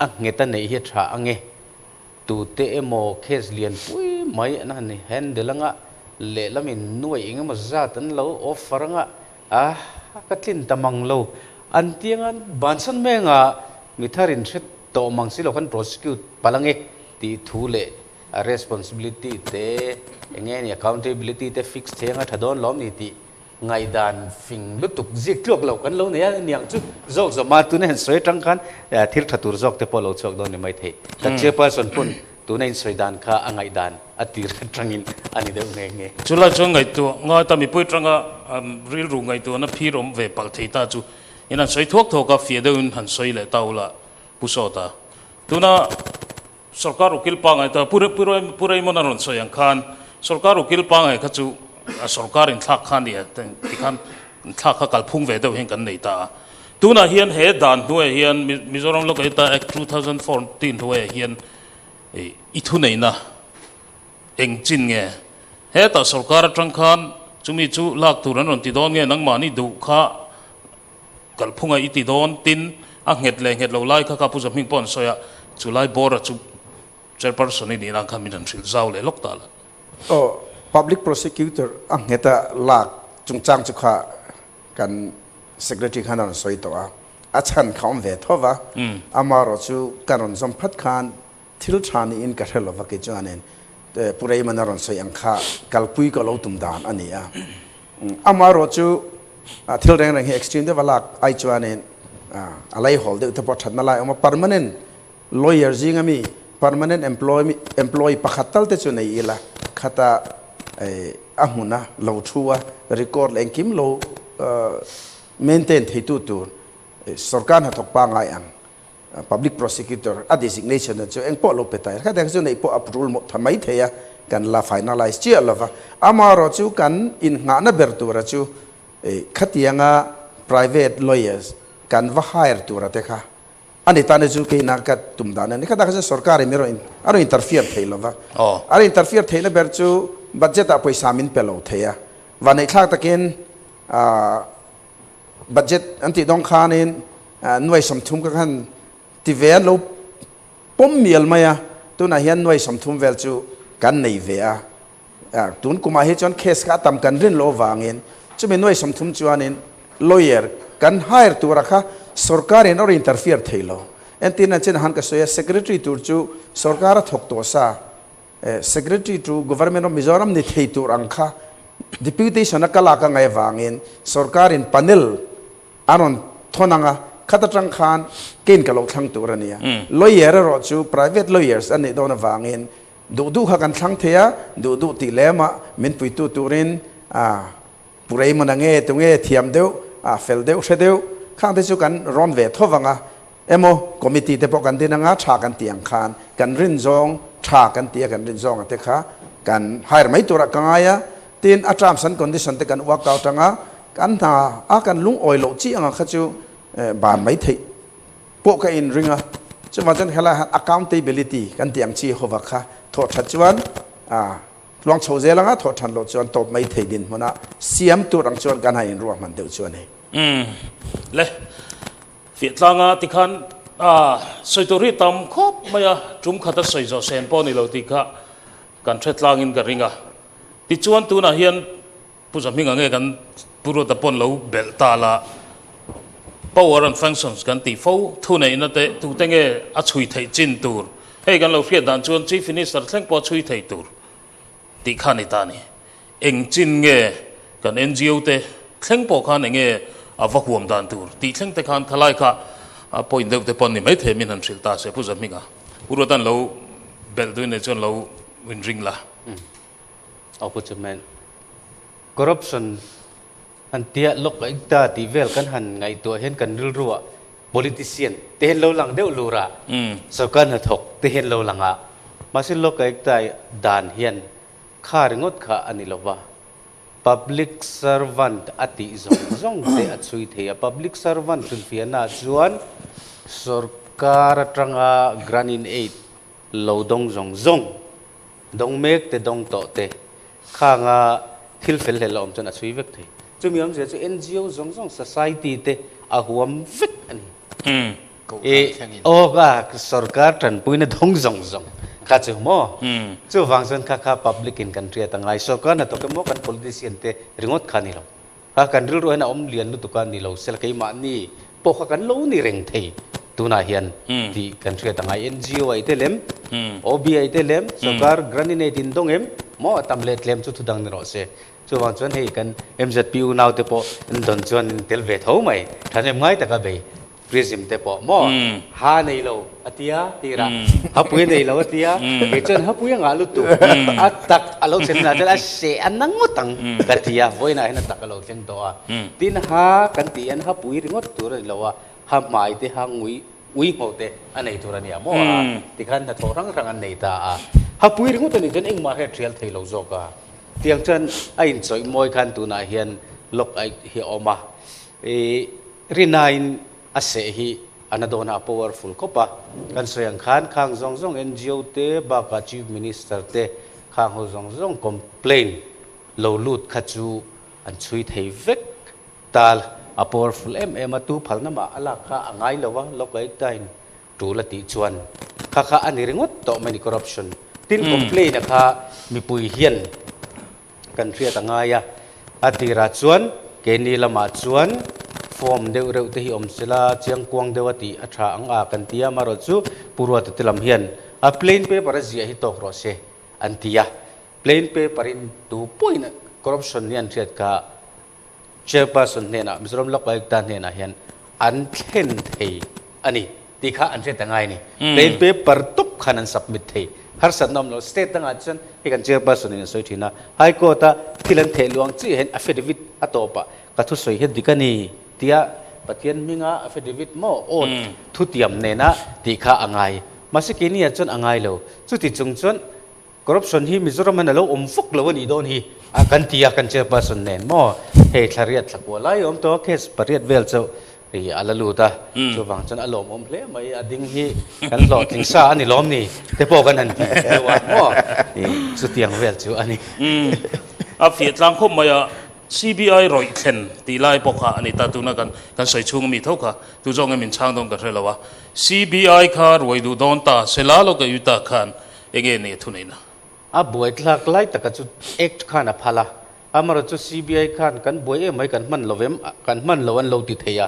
a ngheta neih hi a tha ang e, tute emaw case lian pui mai an han handle anga lehlamin nuai eng emaw zat an lo offer anga a ka tlin ta mang lo an ti anga bansan mai anga mi thar in hre tawh mang si lo khan prosecute palh ang e tih thu leh A responsibility te eng nge ni accountability te fix thei anga tha dawn lawm ni tih ngaihdan fing lutuk zik tluak lo kan lo nei a niang chu zawk zawm a tuna han sawi atang khan thil tha tur zawk te pawh lo chhuak dawn ni mai thei ka chairperson pawn tuna in sawi dan kha a ngaihdan a tir atangin a ni deuh nghe nghe. Chulai chuan ngaihtuah ngai ta mipui atanga rilru ngaihtuahna phir awm ve palh thei ta chu in han sawi thuak thuak a fiah deuhin han sawi leh ta ula Pu Sawta tuna Sorkar ukil pangngai ta Pu Pu Raymond a rawn sawi ang khan sorkar ukil pangngai kha chu a sorkar inthlak kha a ni a tikhan inthlak kha kalphung ve deuh hian kan nei ta a. Tunah hian he dan hnuaiah hian Mizoram Lok Ayukta Act 2014 hnuaiah hian i thuneihna eng chin nge? Hetah sorkar atang khan chumi chu lak tur an rawn ti dawn nge nangmahni duh kha Kalphunga i ti dawn tin a nghet leh nghet lo lai kha ka Pu Zahming pawh an sawi a, chu lai bawra chu Chairperson i nihna kha min han hrilh zau leh lawk ta la. Aw, Public Prosecutor a ngheta lak chungchang chu kha kan Secretary khan a rawn sawi tawh a, a chhan kha awm ve tho va, amaherawh chu ka rawn zawm phat khan thil tha niin ka hre lova kei chuanin Pu Raymond a rawn sawi ang kha kalpui ka lo tum dan a ni a. Amaherawh chu thil reng reng hi extreme deuh a lak ai chuanin a laihawl deuh te pawh thatna lai a awm a, permanent lawyer zinga mi permanent employee pakhat tal te chu nei ila khata a hmuna lo thu a record leh engkim lo maintain theitu tur sorkar hnathawk pangngai ang. Public Prosecutor a designation na chu engpawh lo pe ta kha te chu neih pawh approval mawh tha mai thei a, kan la finalize chiah lova. Amaherawh chu kan innghahna ber tura chu khatianga private lawyers kan va hire tura te kha a ni tan chu keina ka tum dan a ni. Khatah kha chuan sorkar in a rawn interfere thei lova. A rawn interfere theihna ber chu budget ah pawisa min pe lo thei a, vaneihthlak takin Budget an tih dawng khanin nuai 30 ka khan ti ve an lo pawm mial mai a, tunah hian nuai 30 vel chu kan nei ve a. Tun kumah hi chuan case kha a tam kan rin loh avangin chumi nuai 30 chuanin lawyer kan hire tura kha sorkarin a rawn interfere thei lo. Entirna an chin han ka sawi a, secretary tur chu sorkar a thawk tawh sa, Secretary to Government of Mizoram ni thei tur ang kha Deputation a ka lak a ngaih avangin sorkarin panel a rawn thawn ang a, khat atang khan kein ka lo thlang tur a nia. Lawyer erawh chu private lawyers a nih dawn avangin duh duh kha kan thlang thei a, duh duh tih lema min puitu turin Pu Raymond a nge tunge thiam deuh, fel deuh hre deuh khang te chu kan rawn ve tho vang a, Emaw committee te pawh kan din anga tha kan tih ang khan kan rin zawng tha kan tih a kan rin zawng te kha kan hire mai turah ka ngai a, tin a terms and condition te kan work out anga kan hna a kan lungawi loh chi anga kha chu ban mai theih pawh ka in ring a. Chuvang chuan helaiah hian accountability kan tih ang chi hova kha thawh that chuan tluang chho zel anga thawh than loh chuan tawp mai thei dinhmuna siam tur ang chuan kan han inruahman deuh chu a ni. Umm le, fiah tlanga tikhan sawi tur hi tam khawp mai a, tum khata sawi zawh sen pawh a ni lo tih kha kan hre tlangin ka ring a. Tichuan tunah hian Pu Zahminga nge kan Pu Ruata pawn lo belh ta la, power and functions kan tih fo, thuneihna te tute nge a chhui theih chin tur, hei kan lo hriat dan chuan Chief Minister thleng pawh a chhui thei tur tih kha ni ta ni. Eng chin nge kan NGO te thleng pawh khan eng nge a va huam dan tur tih thleng te khan khalai kha a point deuh te pawn ni maithei min han hrilh ta se Pu Zahminga. Pu Ruata'n lo belh duin nei chuan lo inring la. Aw Pu Chairman, corruption han tia lawk a ta tih vel kan han ngaihtuah hian kan rilruah politician te hian lo lang deuh lur a, sorkar hnathawk te hian lo lang a, mahse lawk a ta dan hian kha ringawt kha a ni lova, public servant a tih zawng zawng te a chhui thei a, public servant hrilhfiahna ah chuan sorkar atanga grant in aid lo dawng zawng zawng Dawng mek te dawng tawh te khanga thil fel hlel a awm chuan a chhui vek thei. Chumi awmzia chu NGO zawng zawng society te a huam vek a ni. I awk a sorkar tanpuina dawng zawng zawng kha chu maw? Chuvang chuan kha kha public in kan hriat a ngai. Sorkar hnathawk emaw kan politician te ringawt kha a ni lo. Kha kan rilru hian a awm lian lutuk a ni lo sela keimahni pawh kha kan lo ni reng thei tunah hian tih kan hriat a ngai. NGO a ite lem, OB a ite lem, sorkar grant in ei tin dawng em maw a tam leh tlem chu thudang ni rawh se. Chuvang chuan hei kan MZP unaute pawh an dawn chuan in tel ve tho mai. Thahnem ngai taka bei. Prism te pawh maw ha nei lo a tia tirah hapui nei lo a tia kei chuan hapui a ngah lutuk a tak a lo thlen hunah chuan a seh a na ngawt ang ka ti a vawiinah hian a tak a lo thleng tawh a tin ha kan tih hian hapui ringawt tur a ni lo a ha hmai te ha ngui ui ngho te a nei tur a nia maw a tikhan hnathawh hrang hrang an nei ta a hapui ringawt a nih chuan engmah hi a thial thei lo zawk a tiang chuan a inchawih mawi khan tunah hian lawk a hi a awm a I Rinain a seh hi a na dawn a, a powerful khawp a. Kan sawi ang khan khang zawng zawng NGO te bakah Chief Minister te khang ho zawng zawng complaint lo lut kha chu an chhui thei vek tal. A powerful em em a, tu phalna mah a lak kha a ngai lo a, Lokayukta in tul a tih chuan kha kha a ni ringawt tawh mai ni corruption. Tin complaint a kha mipui hian Kan hriat a ngai a, a tirah chuan keini lamah chuan form deuh reuh te hi awm sela, chiangkuang deuh a tih a tha ang a kan ti a, amaherawh chu Pu Ruata te lam hian a plain paper a ziah hi tawk rawh se an ti a, plain paper in tu pawhin corruption hi an hriat kha Chairperson hnenah Mizoram Lok Ayukta hnenah hian an thlen thei a ni tih kha an hriat a ngai a ni. Plain paper tawp khan an submit thei. Harsatna awm lo. State dangah chuan hei kan Chairperson in a sawi thin a, High Court a thil an theh luang chiah hian affidavit a tawpah ka thusawi hi dik a ni tia Pathian hminga affidavit maw oath thutiam nena tih kha a ngai. Mahse keiniah chuan a ngai lo. Chuti chung chuan Corruption hi Mizoram hian a lo awm vak lo a nih dawn hi a kan ti a, kan chairperson nen maw hei thla riat thla kuah lai a awm tawh a, case pariat vel chu hei a la lut a, chuvang chuan a lawmawm hle mai, a ding hi kan hlawhtling sa a ni lawm ni te pawh kan han ti deuh a maw chutiang vel chu a ni. A fiah tlang khawp mai a, CBI rawih thlen tih lai pawh kha a ni ta, tuna kan kan sawi chhung ami tho kha tu zawk nge min chhang dawn ka hre lo a, CBI kha ruai duh dawn ta sela lo ka Utah khan Enge ni a thuneihna? A buaithlak lai taka chu Act khan a phal a, amaherawh chu CBI khan kan buai em mai kan hman lo em, kan hman lo an lo ti thei a,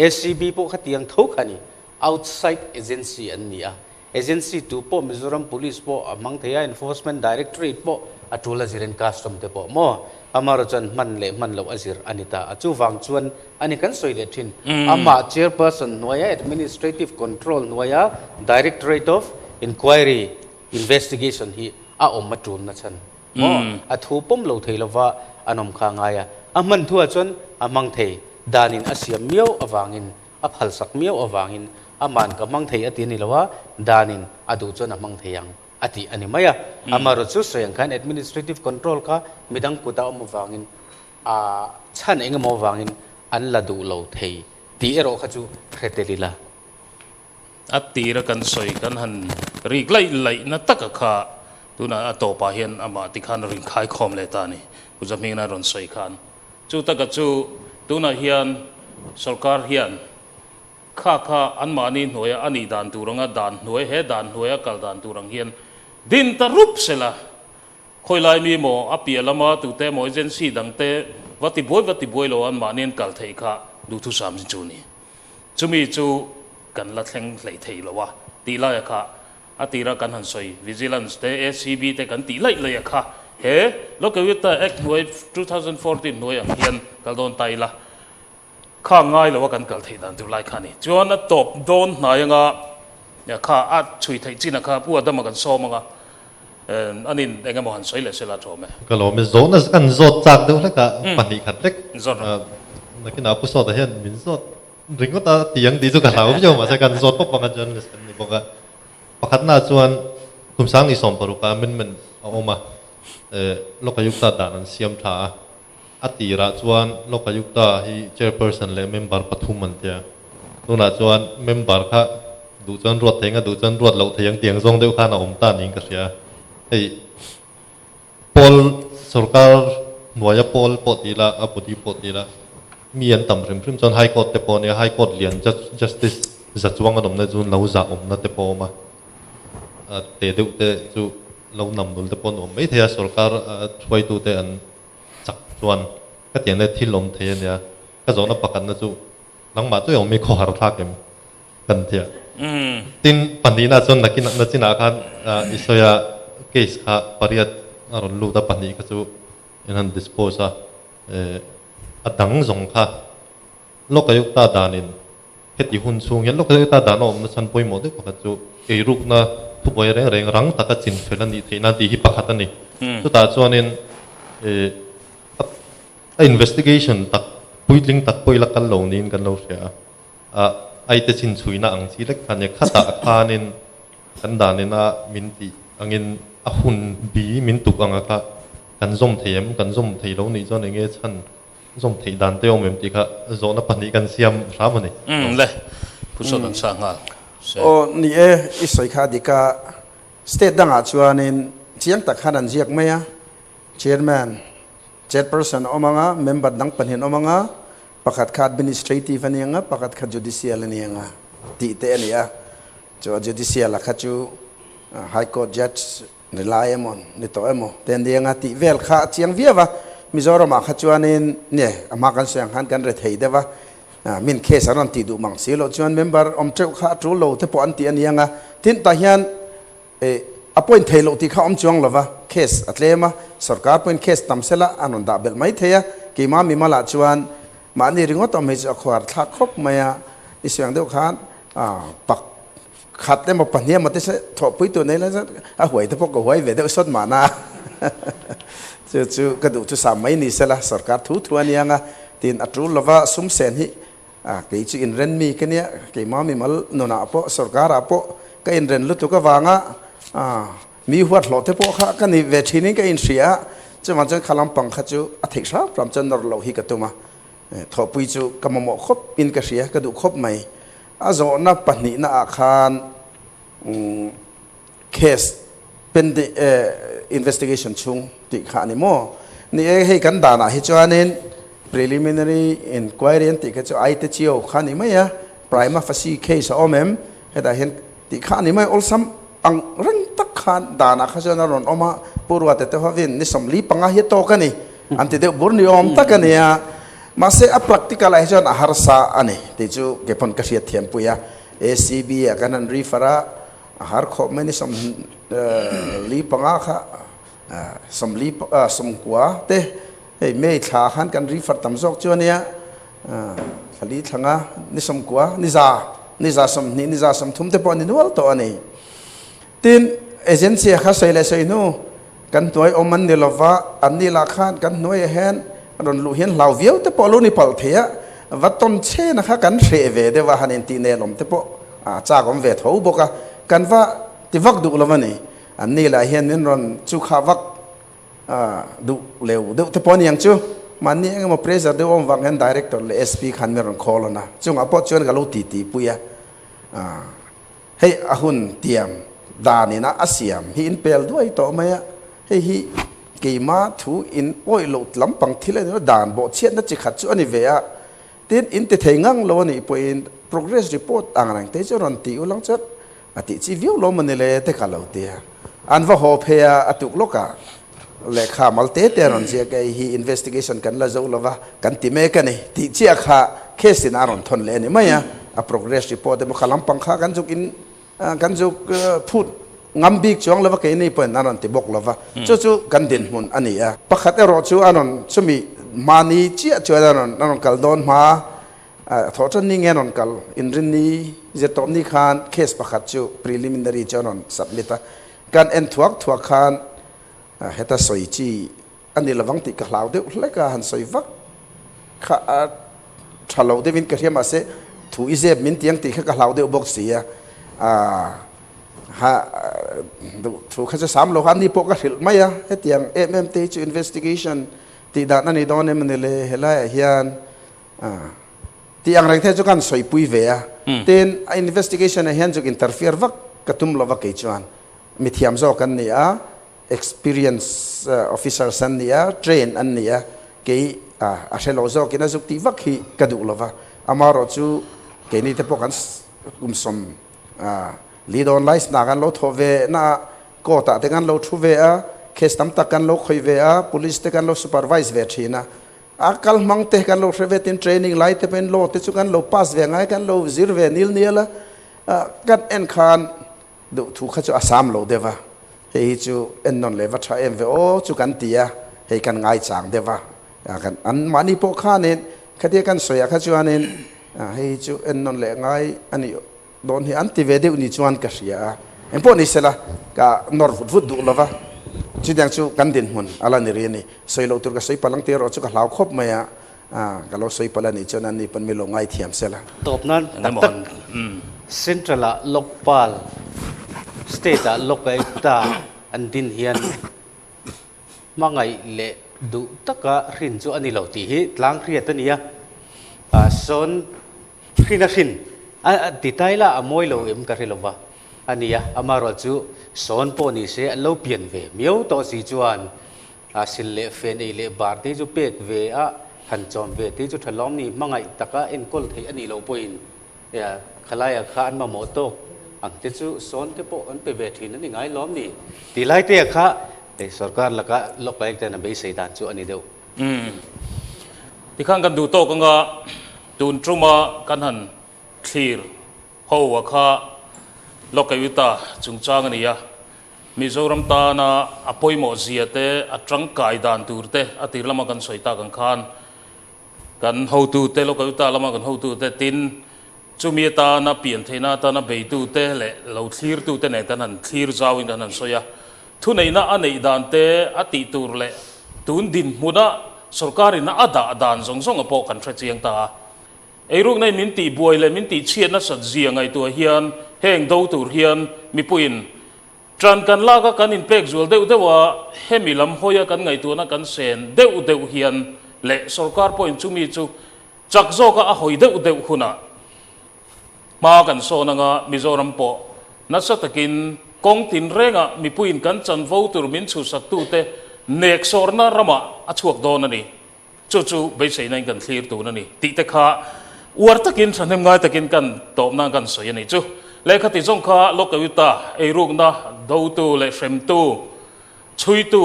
ACB pawh khatiang tho kha a ni, outside agency an ni a, agency tu pawh Mizoram Police pawh a hmang thei a, Enforcement Directorate pawh a tul a zir in custom te pawh maw, amaherawh chuan hman leh hman loh a zir a ni ta a, chuvang chuan a ni kan sawi leh thin, amah chairperson hnuaia administrative control hnuaia Directorate of Inquiry, Investigation hi a awm a tul na chhan maw? A thu pawm lo thei lova an awm kha a ngai a, a hman thuah chuan a hmang thei, danin a siam miau avangin, a phalsak miau avangin aman ka hmang thei a ti a ni lo a, danin a duh chuan a hmang thei ang a tih a ni mai a. Amaherawh chu sawi ang khan administrative control kha midang kuta awm avangin a chhan eng emaw avangin an la duh lo thei tih erawh kha chu hre tel ila. A tira kan sawi kan han rik laih laihna taka kha tunah a tawpah hian amah tikhan a rin khaikhawm leh ta a ni. Pu Zahmingin a rawn sawi khan. Chu taka chu tunah hian sorkar hian kha kha anmahni hnuaia a nih dan tur anga dan hnuai he dan hnuaia kal dan tur ang hian din ta rup sela Khawilai mi maw a piah lama tute emaw agency dangte va ti buai va ti buai lo anmahni an kal theih kha duhthusam chu chu ni. Chumi chu kan la thleng hleih thei lo a tih laia kha a tira kan han sawi Vigilance te ACB te kan tih laih laih a kha he Lokayukta Act hnuai 2014 hnuai ang hian kal dawn ta ila kha ngai lo a kan kal theih dan tur lai kha a ni. Chuan a tawp dawn hnai anga kha a chhui theih chin a kha Pu Adama kan sawm anga anin eng emaw han sawi leh sela thawm e. Ka lawm e, zawhna kan zawt chak deuh hlek a, pahnih khat hlek. Zawt rawh. Nakinah Pu Sawta hian min zawt ringawt a ti ang tih chu ka hlau viau mahse kan zawt pawp anga journalist kan ni bawk a. Pakhatna chuan kum sang ni 16 ah amendment a awm a, Lokayukta dan an siam tha a. A tirah chuan Lokayukta hi chairperson leh member pathum an tia. Tunah chuan member kha duh chuan ruat thei ang a, duh chuan ruat loh thei ang tih ang zawng deuh khan a awm ta niin ka hria. Hei pawl sorkar hnuaia pawl pawh ti ila, a body pawh ti ila, mi an tam hrim hrim chuan High Court te pawh a nia, High Court lian Justice za chuang an awmna chu lo zah awmna te pawh a awm a. Te deuh te chu lo namnul te pawh an awm maithei a, sorkar hruaitute an chak chuan ka tiang leh thil awm thei a nia, ka zawhna pakhatna chu nangmah chu awm i khawhar thlak em kan tia. Tin, pahnihna chuan nakin na chinah khan i sawi a case kha pariat a rawn lut a, pahnih kha chu in han dispose a, a dang zawng kha Lokayukta danin heti hun chhung hian Lokayukta dan a awmna chhan pawimawh deuh pakhat chu eirukna thubuai reng reng rang taka chinfel a nih theih nan tih hi pakhat a ni. Chutah chuanin a investigation tak puitling tak pawh ila kal lo niin kan lo hria a, a aite chinchhuina ang chi lek kha nia khatah khanin kan danin a min tih angin a hun bi min tuk anga kha kan zawm thei em, kan zawm thei lo nih chuan enge chhan Zawm theih dan te awm em tih kha zawhna pahnih kan siam hram a ni. Umm le, Pu Sawt an sa nghal se. Aw ni e, i sawi kha dik a, state dangah chuanin chiang tak khan an ziak mai a, chairman, chairperson a awm ang a, member dang pahnih an awm ang a, pakhat kha administrative a ni ang a, pakhat kha judicial a ni ang a tih te a ni a, chu a judicial a kha chu high court judge Ni lai emaw, ni tawh emaw te an diang a tih vel kha a chiang viau a, Mizoramah kha chuanin nge a hma kan sawi ang khan kan rethei deuh a, min case an rawn tih duh mang si loh chuan member awm teuh kha a tul lo te pawh an ti a ni ang a, tin tah hian eh a point thei loh tih kha awm chuang lo va, case a tlem a, sorkar pawhin case tam sela an rawn dah belh mai thei a, keimah mimalah chuan mahni ringawt awm hi chu a khuar thlak khawp mai a, i sawi ang deuh khan pak Khat emaw pahnih emaw te thawhpui tur nei la a huai te pawh ka huai ve deuh sawt mahna chu chu ka duh chu sam mai ni sela sorkar thu thu a niang a tin a tul lova sum sen hi a kei chu inren mi ka nia keimah mimal nunah pawh sorkar ah pawh ka inren lutuk avanga a mi huat hlawh te pawh kha ka ni ve thinin ka inhria a chuvang chuan kha lampang kha chu a theih hram hram chuan nawr loh hi ka tum a thawhpui chu ka mamawh khawp in ka hria ka duh khawp mai. A zawhna pahnihna ah khan case pending investigation chhung tih kha a ni maw? Ni e, hei kan danah hi chuanin preliminary inquiry an tih kha chu ai te chiau kha a ni mai a, prima facie case a awm em? Hetah hian tih kha a ni mai, awlsam ang reng tak khan danah kha chuan a rawn awm a, Pu Ruate te hovin ni 45 hi a tawk a ni, an ti deuh bur ni awm tak a ni a. Mahse a practical ah hi chuan a harsa a ni tih chu kei pawn ka hriat thiam pui a, ACB ah kan han refer a, a har khawp mai ni 45 kha 40 90 te hei May thla khan kan refer tam zawk chu a nia, thla li thla nga ni 90 ni za ni za 20 ni za 30 te pawh a ni nual tawh a ni. Tin agency ah kha sawi leh sawi hnu Kan hnuai awm an ni lova, an ni lah khan kan hnuaiah hian rawn luh hian hlau viau te pawh lo ni palh thei a, va tawn chhena kha kan hreh ve deuh a, han intih nel awm te pawh a chak awm ve tho bawk a, kan va ti vak duh lo a ni. An ni lah hian min rawn chu kha vak duh leu deuh te pawh a ni ang chu. Mahni eng emaw pressure deuh awm vang hian Director leh SP khan min rawn call on a, chungah pawh chuan ka lo titi pui a. Hei a hun tiam dan ina a siam hi in pel duai tawh mai a, hei hi keima thu in awih loh lampang thil a ni lo, dan bawhchhiatna chi khat chu a ni ve a, tin in ti thei ngang lo a nih pawhin progress report ang reng te chu rawn ti ulang chuan a tih chi viau lo mawni le te ka lo ti a, an va haw phei a, a tuk lawkah lehkha mal te te a rawn ziak a, hei hi investigation kan la zo lo va, kan ti mek a ni tih chiah kha case in a rawn thawn leh a ni mai a, a progress report emaw kha lampang kha kan zuk in kan zuk phut ngam bik chuang lo va keini pawhin a rawn ti bawk lo va, chu chu kan dinhmun a ni a. Pakhat erawh chu a rawn chumi mahni chiah chuan a rawn a rawn kal dawn hma Thawh tan ni nge rawn kal? Inrinni zirtawp ni khan case pakhat chu preliminary chu a rawn submit a. Kan en thuak thuak khan heta sawi chi a ni lovang tih ka hlau deuh hlek a, han sawi vak kha a tha lo deuhin ka hria mahse thu i zep min tiang tih kha ka hlau deuh bawk si a. Ha thu kha chu sam lo kha ani pawh ka hrilh mai a, hetiang em em te hi chu investigation tih dan a ni dawn em a ni le helaiah hian Tih ang reng the chu kan sawipui ve a, tin a investigation ah hian chuk interfere vak ka tum lova kei chuan mithiam zawk an ni a, experience officers an ni a, train an ni a, kei a hre lo zawkin a zuk tih vak hi ka duh lova, amaherawh chu keini te pawh kan kum sawm li dawn lai hna kan lo thawh ve na ah court ah te kan lo thu ve a, case tam tak kan lo khawih ve a, police te kan lo supervise ve thin a, A kal hmang te kan lo hre ve tin training lai te pawhin law te chu kan lo pass ve ngai kan lo zir ve nil nial a, kan en khan duh thu kha chu a sam lo deuh a, hei hi chu en nawn leh va tha em ve aw chu kan ti a, hei kan ngai chang deuh a, kan an mahni pawh khanin khatia kan sawi ah kha chuanin hei hi chu en nawn leh ngai a nih dawn hi an ti ve deuh ni chuan ka hria a, engpawh ni sela ka nawr vut vut duh lova, chutiang chu kan dinhmun a la ni ri a ni. Sawi loh tur ka sawi palh ang tih erawh chu ka hlau khawp mai a, ka lo sawi palh a nih chuan ani pawn mi lo ngaithiam sela. Tawp nan tak tak Central ah Lokpal, State ah Lokayukta an din hian hmangaih leh duh taka hrin chu a ni lo tih hi tlang hriat a ni a, sawn Hrin a hrin a ti tai la a mawi lo em ka hre lo va a nia, amaherawh chu sawn pawh ni se an lo pian ve miau tawh si chuan a sil leh fen ei leh bar te chu pek ve a han chawm ve te chu tha lawm ni hmangaih taka enkawl theih a nih loh pawhin khalaia kha an mamawh tawk ang te chu sawn te pawh an pe ve thin a ni ngai lawm ni ti lai te kha sorkar laka lawk lai ten a beisei dan chu a ni deuh. Umm. Tikhan kan duh tawk anga tun tuma kan han thlir ho a kha Lokayuta chungchang a ni a, Mizoram tana a pawimawh zia te, a tangkai dan tur te a tir lama kan sawi tak ang khan kan hotute, Lokayuta lama kan hotute tin chumi atana pian theihna atana beitute leh lo thlirtute nen kan han thlir zauin kan han sawi a. Thuneihna a neih dan te a tih tur leh tun dinhmuna sorkarin a dah dan zawng zawnga pawh kan hre chiang ta a. Eirukna in min tih buai leh min tih chhiat nasat zia ngaihtuah hian heng do tur hian mipuiin ṭan kan lak a kan inpek zual deuh deuh a, hemi lam hawia kan ngaihtuahna kan sen deuh deuh hian leh sorkar pawhin chumi chu chak zawka a hawi deuh deuh hunah Hma kan sawn anga Mizoram pawh nasa takin kawng tinrengah mipuiin kan chanvo tur min chhusaktute nek sawrna ramah a chhuak dawn a ni. Chu chu beiseinain kan thlir tun a ni tih te kha uar takin thahnem ngai takin kan tawpna kan sawi a ni. Chu lehkha ti zawng kha Lokayukta eirukna dotu leh hremtu chhuitu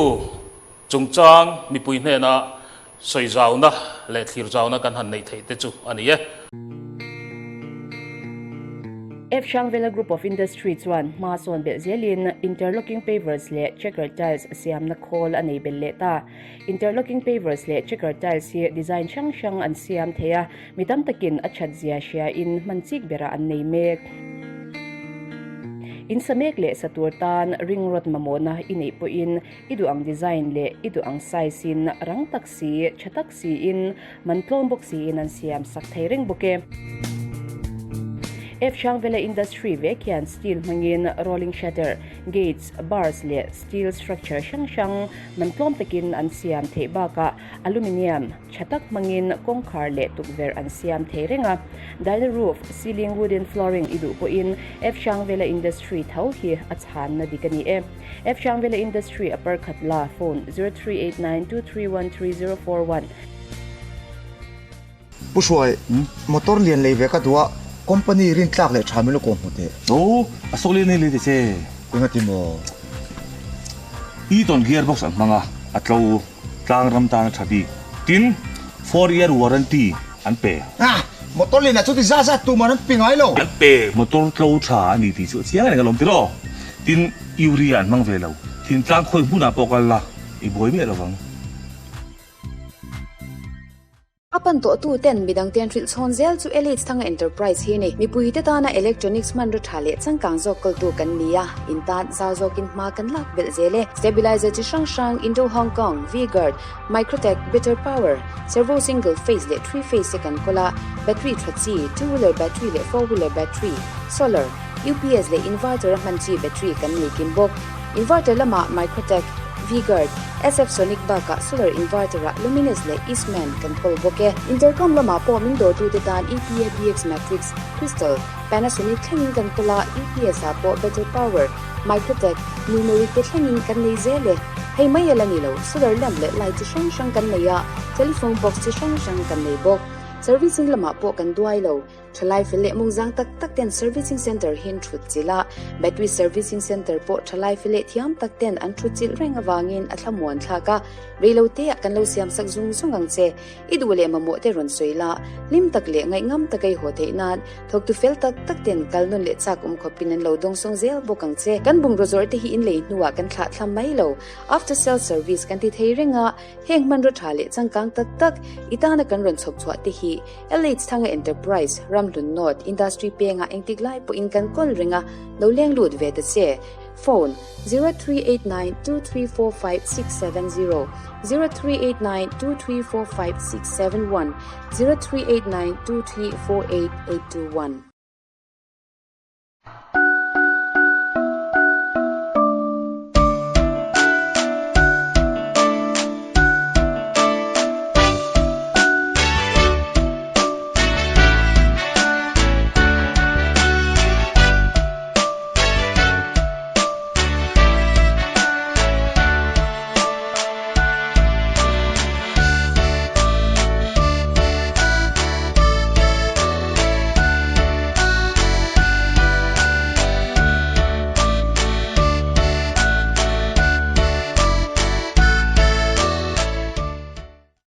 chungchang mipui hnena Sawi zauna leh thlir zauna kan han neih theih te chu a ni e. F. Hrangvela Group of Industry chuan hma sawn belh zelin interlocking pavers leh checker tiles siamna khawl a nei belh leh ta. Interlocking pavers leh checker tiles hi design hrang hrang an siam thei a, mi tam takin a that zia hriain hman chik berah an nei mek. In sa mek leh sa tur tan ring rod mamawhna i neih pawhin I duh ang design leh i duh ang size in rang tak si, tha tak si in, man tlawm bawk si in an siam sak thei reng bawk e. F Hrangvela Industry vek hian steel hmangin rolling shutter, gates, bars leh steel structure hrang hrang man tlawm takin an siam theih bakah aluminium tha tak hmangin kawngkhar leh tukverh an siam thei reng a. Diner roof, ceiling wooden flooring i duh pawhin F Hrangvela Industry tho hi a chhanna dik a ni e. F Hrangvela Industry a parkhat la, phone, 0389231304 1. Pu Hruai, motor lian lei ve ka duh a, company rin tlak leh tha min lo kawh hmu teh. Aw, a sawk lian ei lei teh che. Engati maw? Eaton gearbox an hmang a, a tlo tlang ram tan a tha bik. Tin, four year warranty an pe. Ah, motor lian ah chuti zat zat tuman an pe ngai lo. An pe. Motor tlo tha a ni tih chu a chiang reng alawm tiraw? Tin, urea an hmang ve lo. Thingtlang khawi hmunah pawh kal la, i buai miah lovang. A pan tawh tu ten midang ten hrilh chhawn zel chu Elites Thanga Enterprise hi a ni. Mipui te tana electronics hmanraw tha leh changkang zawk kaltu kan ni a, in tan zau zawkin hma kan lak belh zel e. Stabilizer chi hrang hrang Indo Hong Kong, V-Guard, Microtek, Better Power, Servo Single Phase leh Three Phase te kan kawl a, battery tha chi, Two Wheeler Battery leh Four Wheeler Battery, Solar, UPS leh Inverter a hman chi battery kan nei kim bawk. Inverter lamah Microtek, V-Guard, SF Sonic bakah Solar Inverter-ah Luminous leh Eastman kan kawl bawk e. Intercom lamah pawh min dawrtute tan EPA BX Matrix, Crystal, Panasonic thlengin kan kawl a, UPS-ah pawh Better Power, Microtek, Numeric te thlengin kan nei zel e. Hei mai a la ni lo, solar lamp leh light chi hrang hrang kan nei a, telephone box chi hrang hrang kan nei bawk. Servicing lamah pawh kan duai lo. Thalai fel leh mungzang tak tak ten servicing centre hi an thut chilh a, battery servicing centre pawh thalai fel leh thiam tak ten an thut chilh reng avangin a thlamuan thlak a, reilo te ah kan lo siam sak zung zung ang che. I duh leh mamawh te rawn sawi la, hlim tak leh ngaihngam taka i haw theih nan thawktu fel tak tak ten kal nawn leh chak awm khawpin an lo dawng sawng zel bawk ang che. Kan bungraw zawrh te hi in lei hnuah kan thlah thlam mai lo, after sales service kan ti thei reng a, heng hmanraw tha leh changkang tak tak i tana kan rawn chhawp chhuah te hi LH Thanga Enterprise, Ramhlun North, Industry pengah engtik lai pawhin kan kawl reng a, lo leng lut ve ta che. Phone, 0389234567 0, 0389234567 1, 0389234881.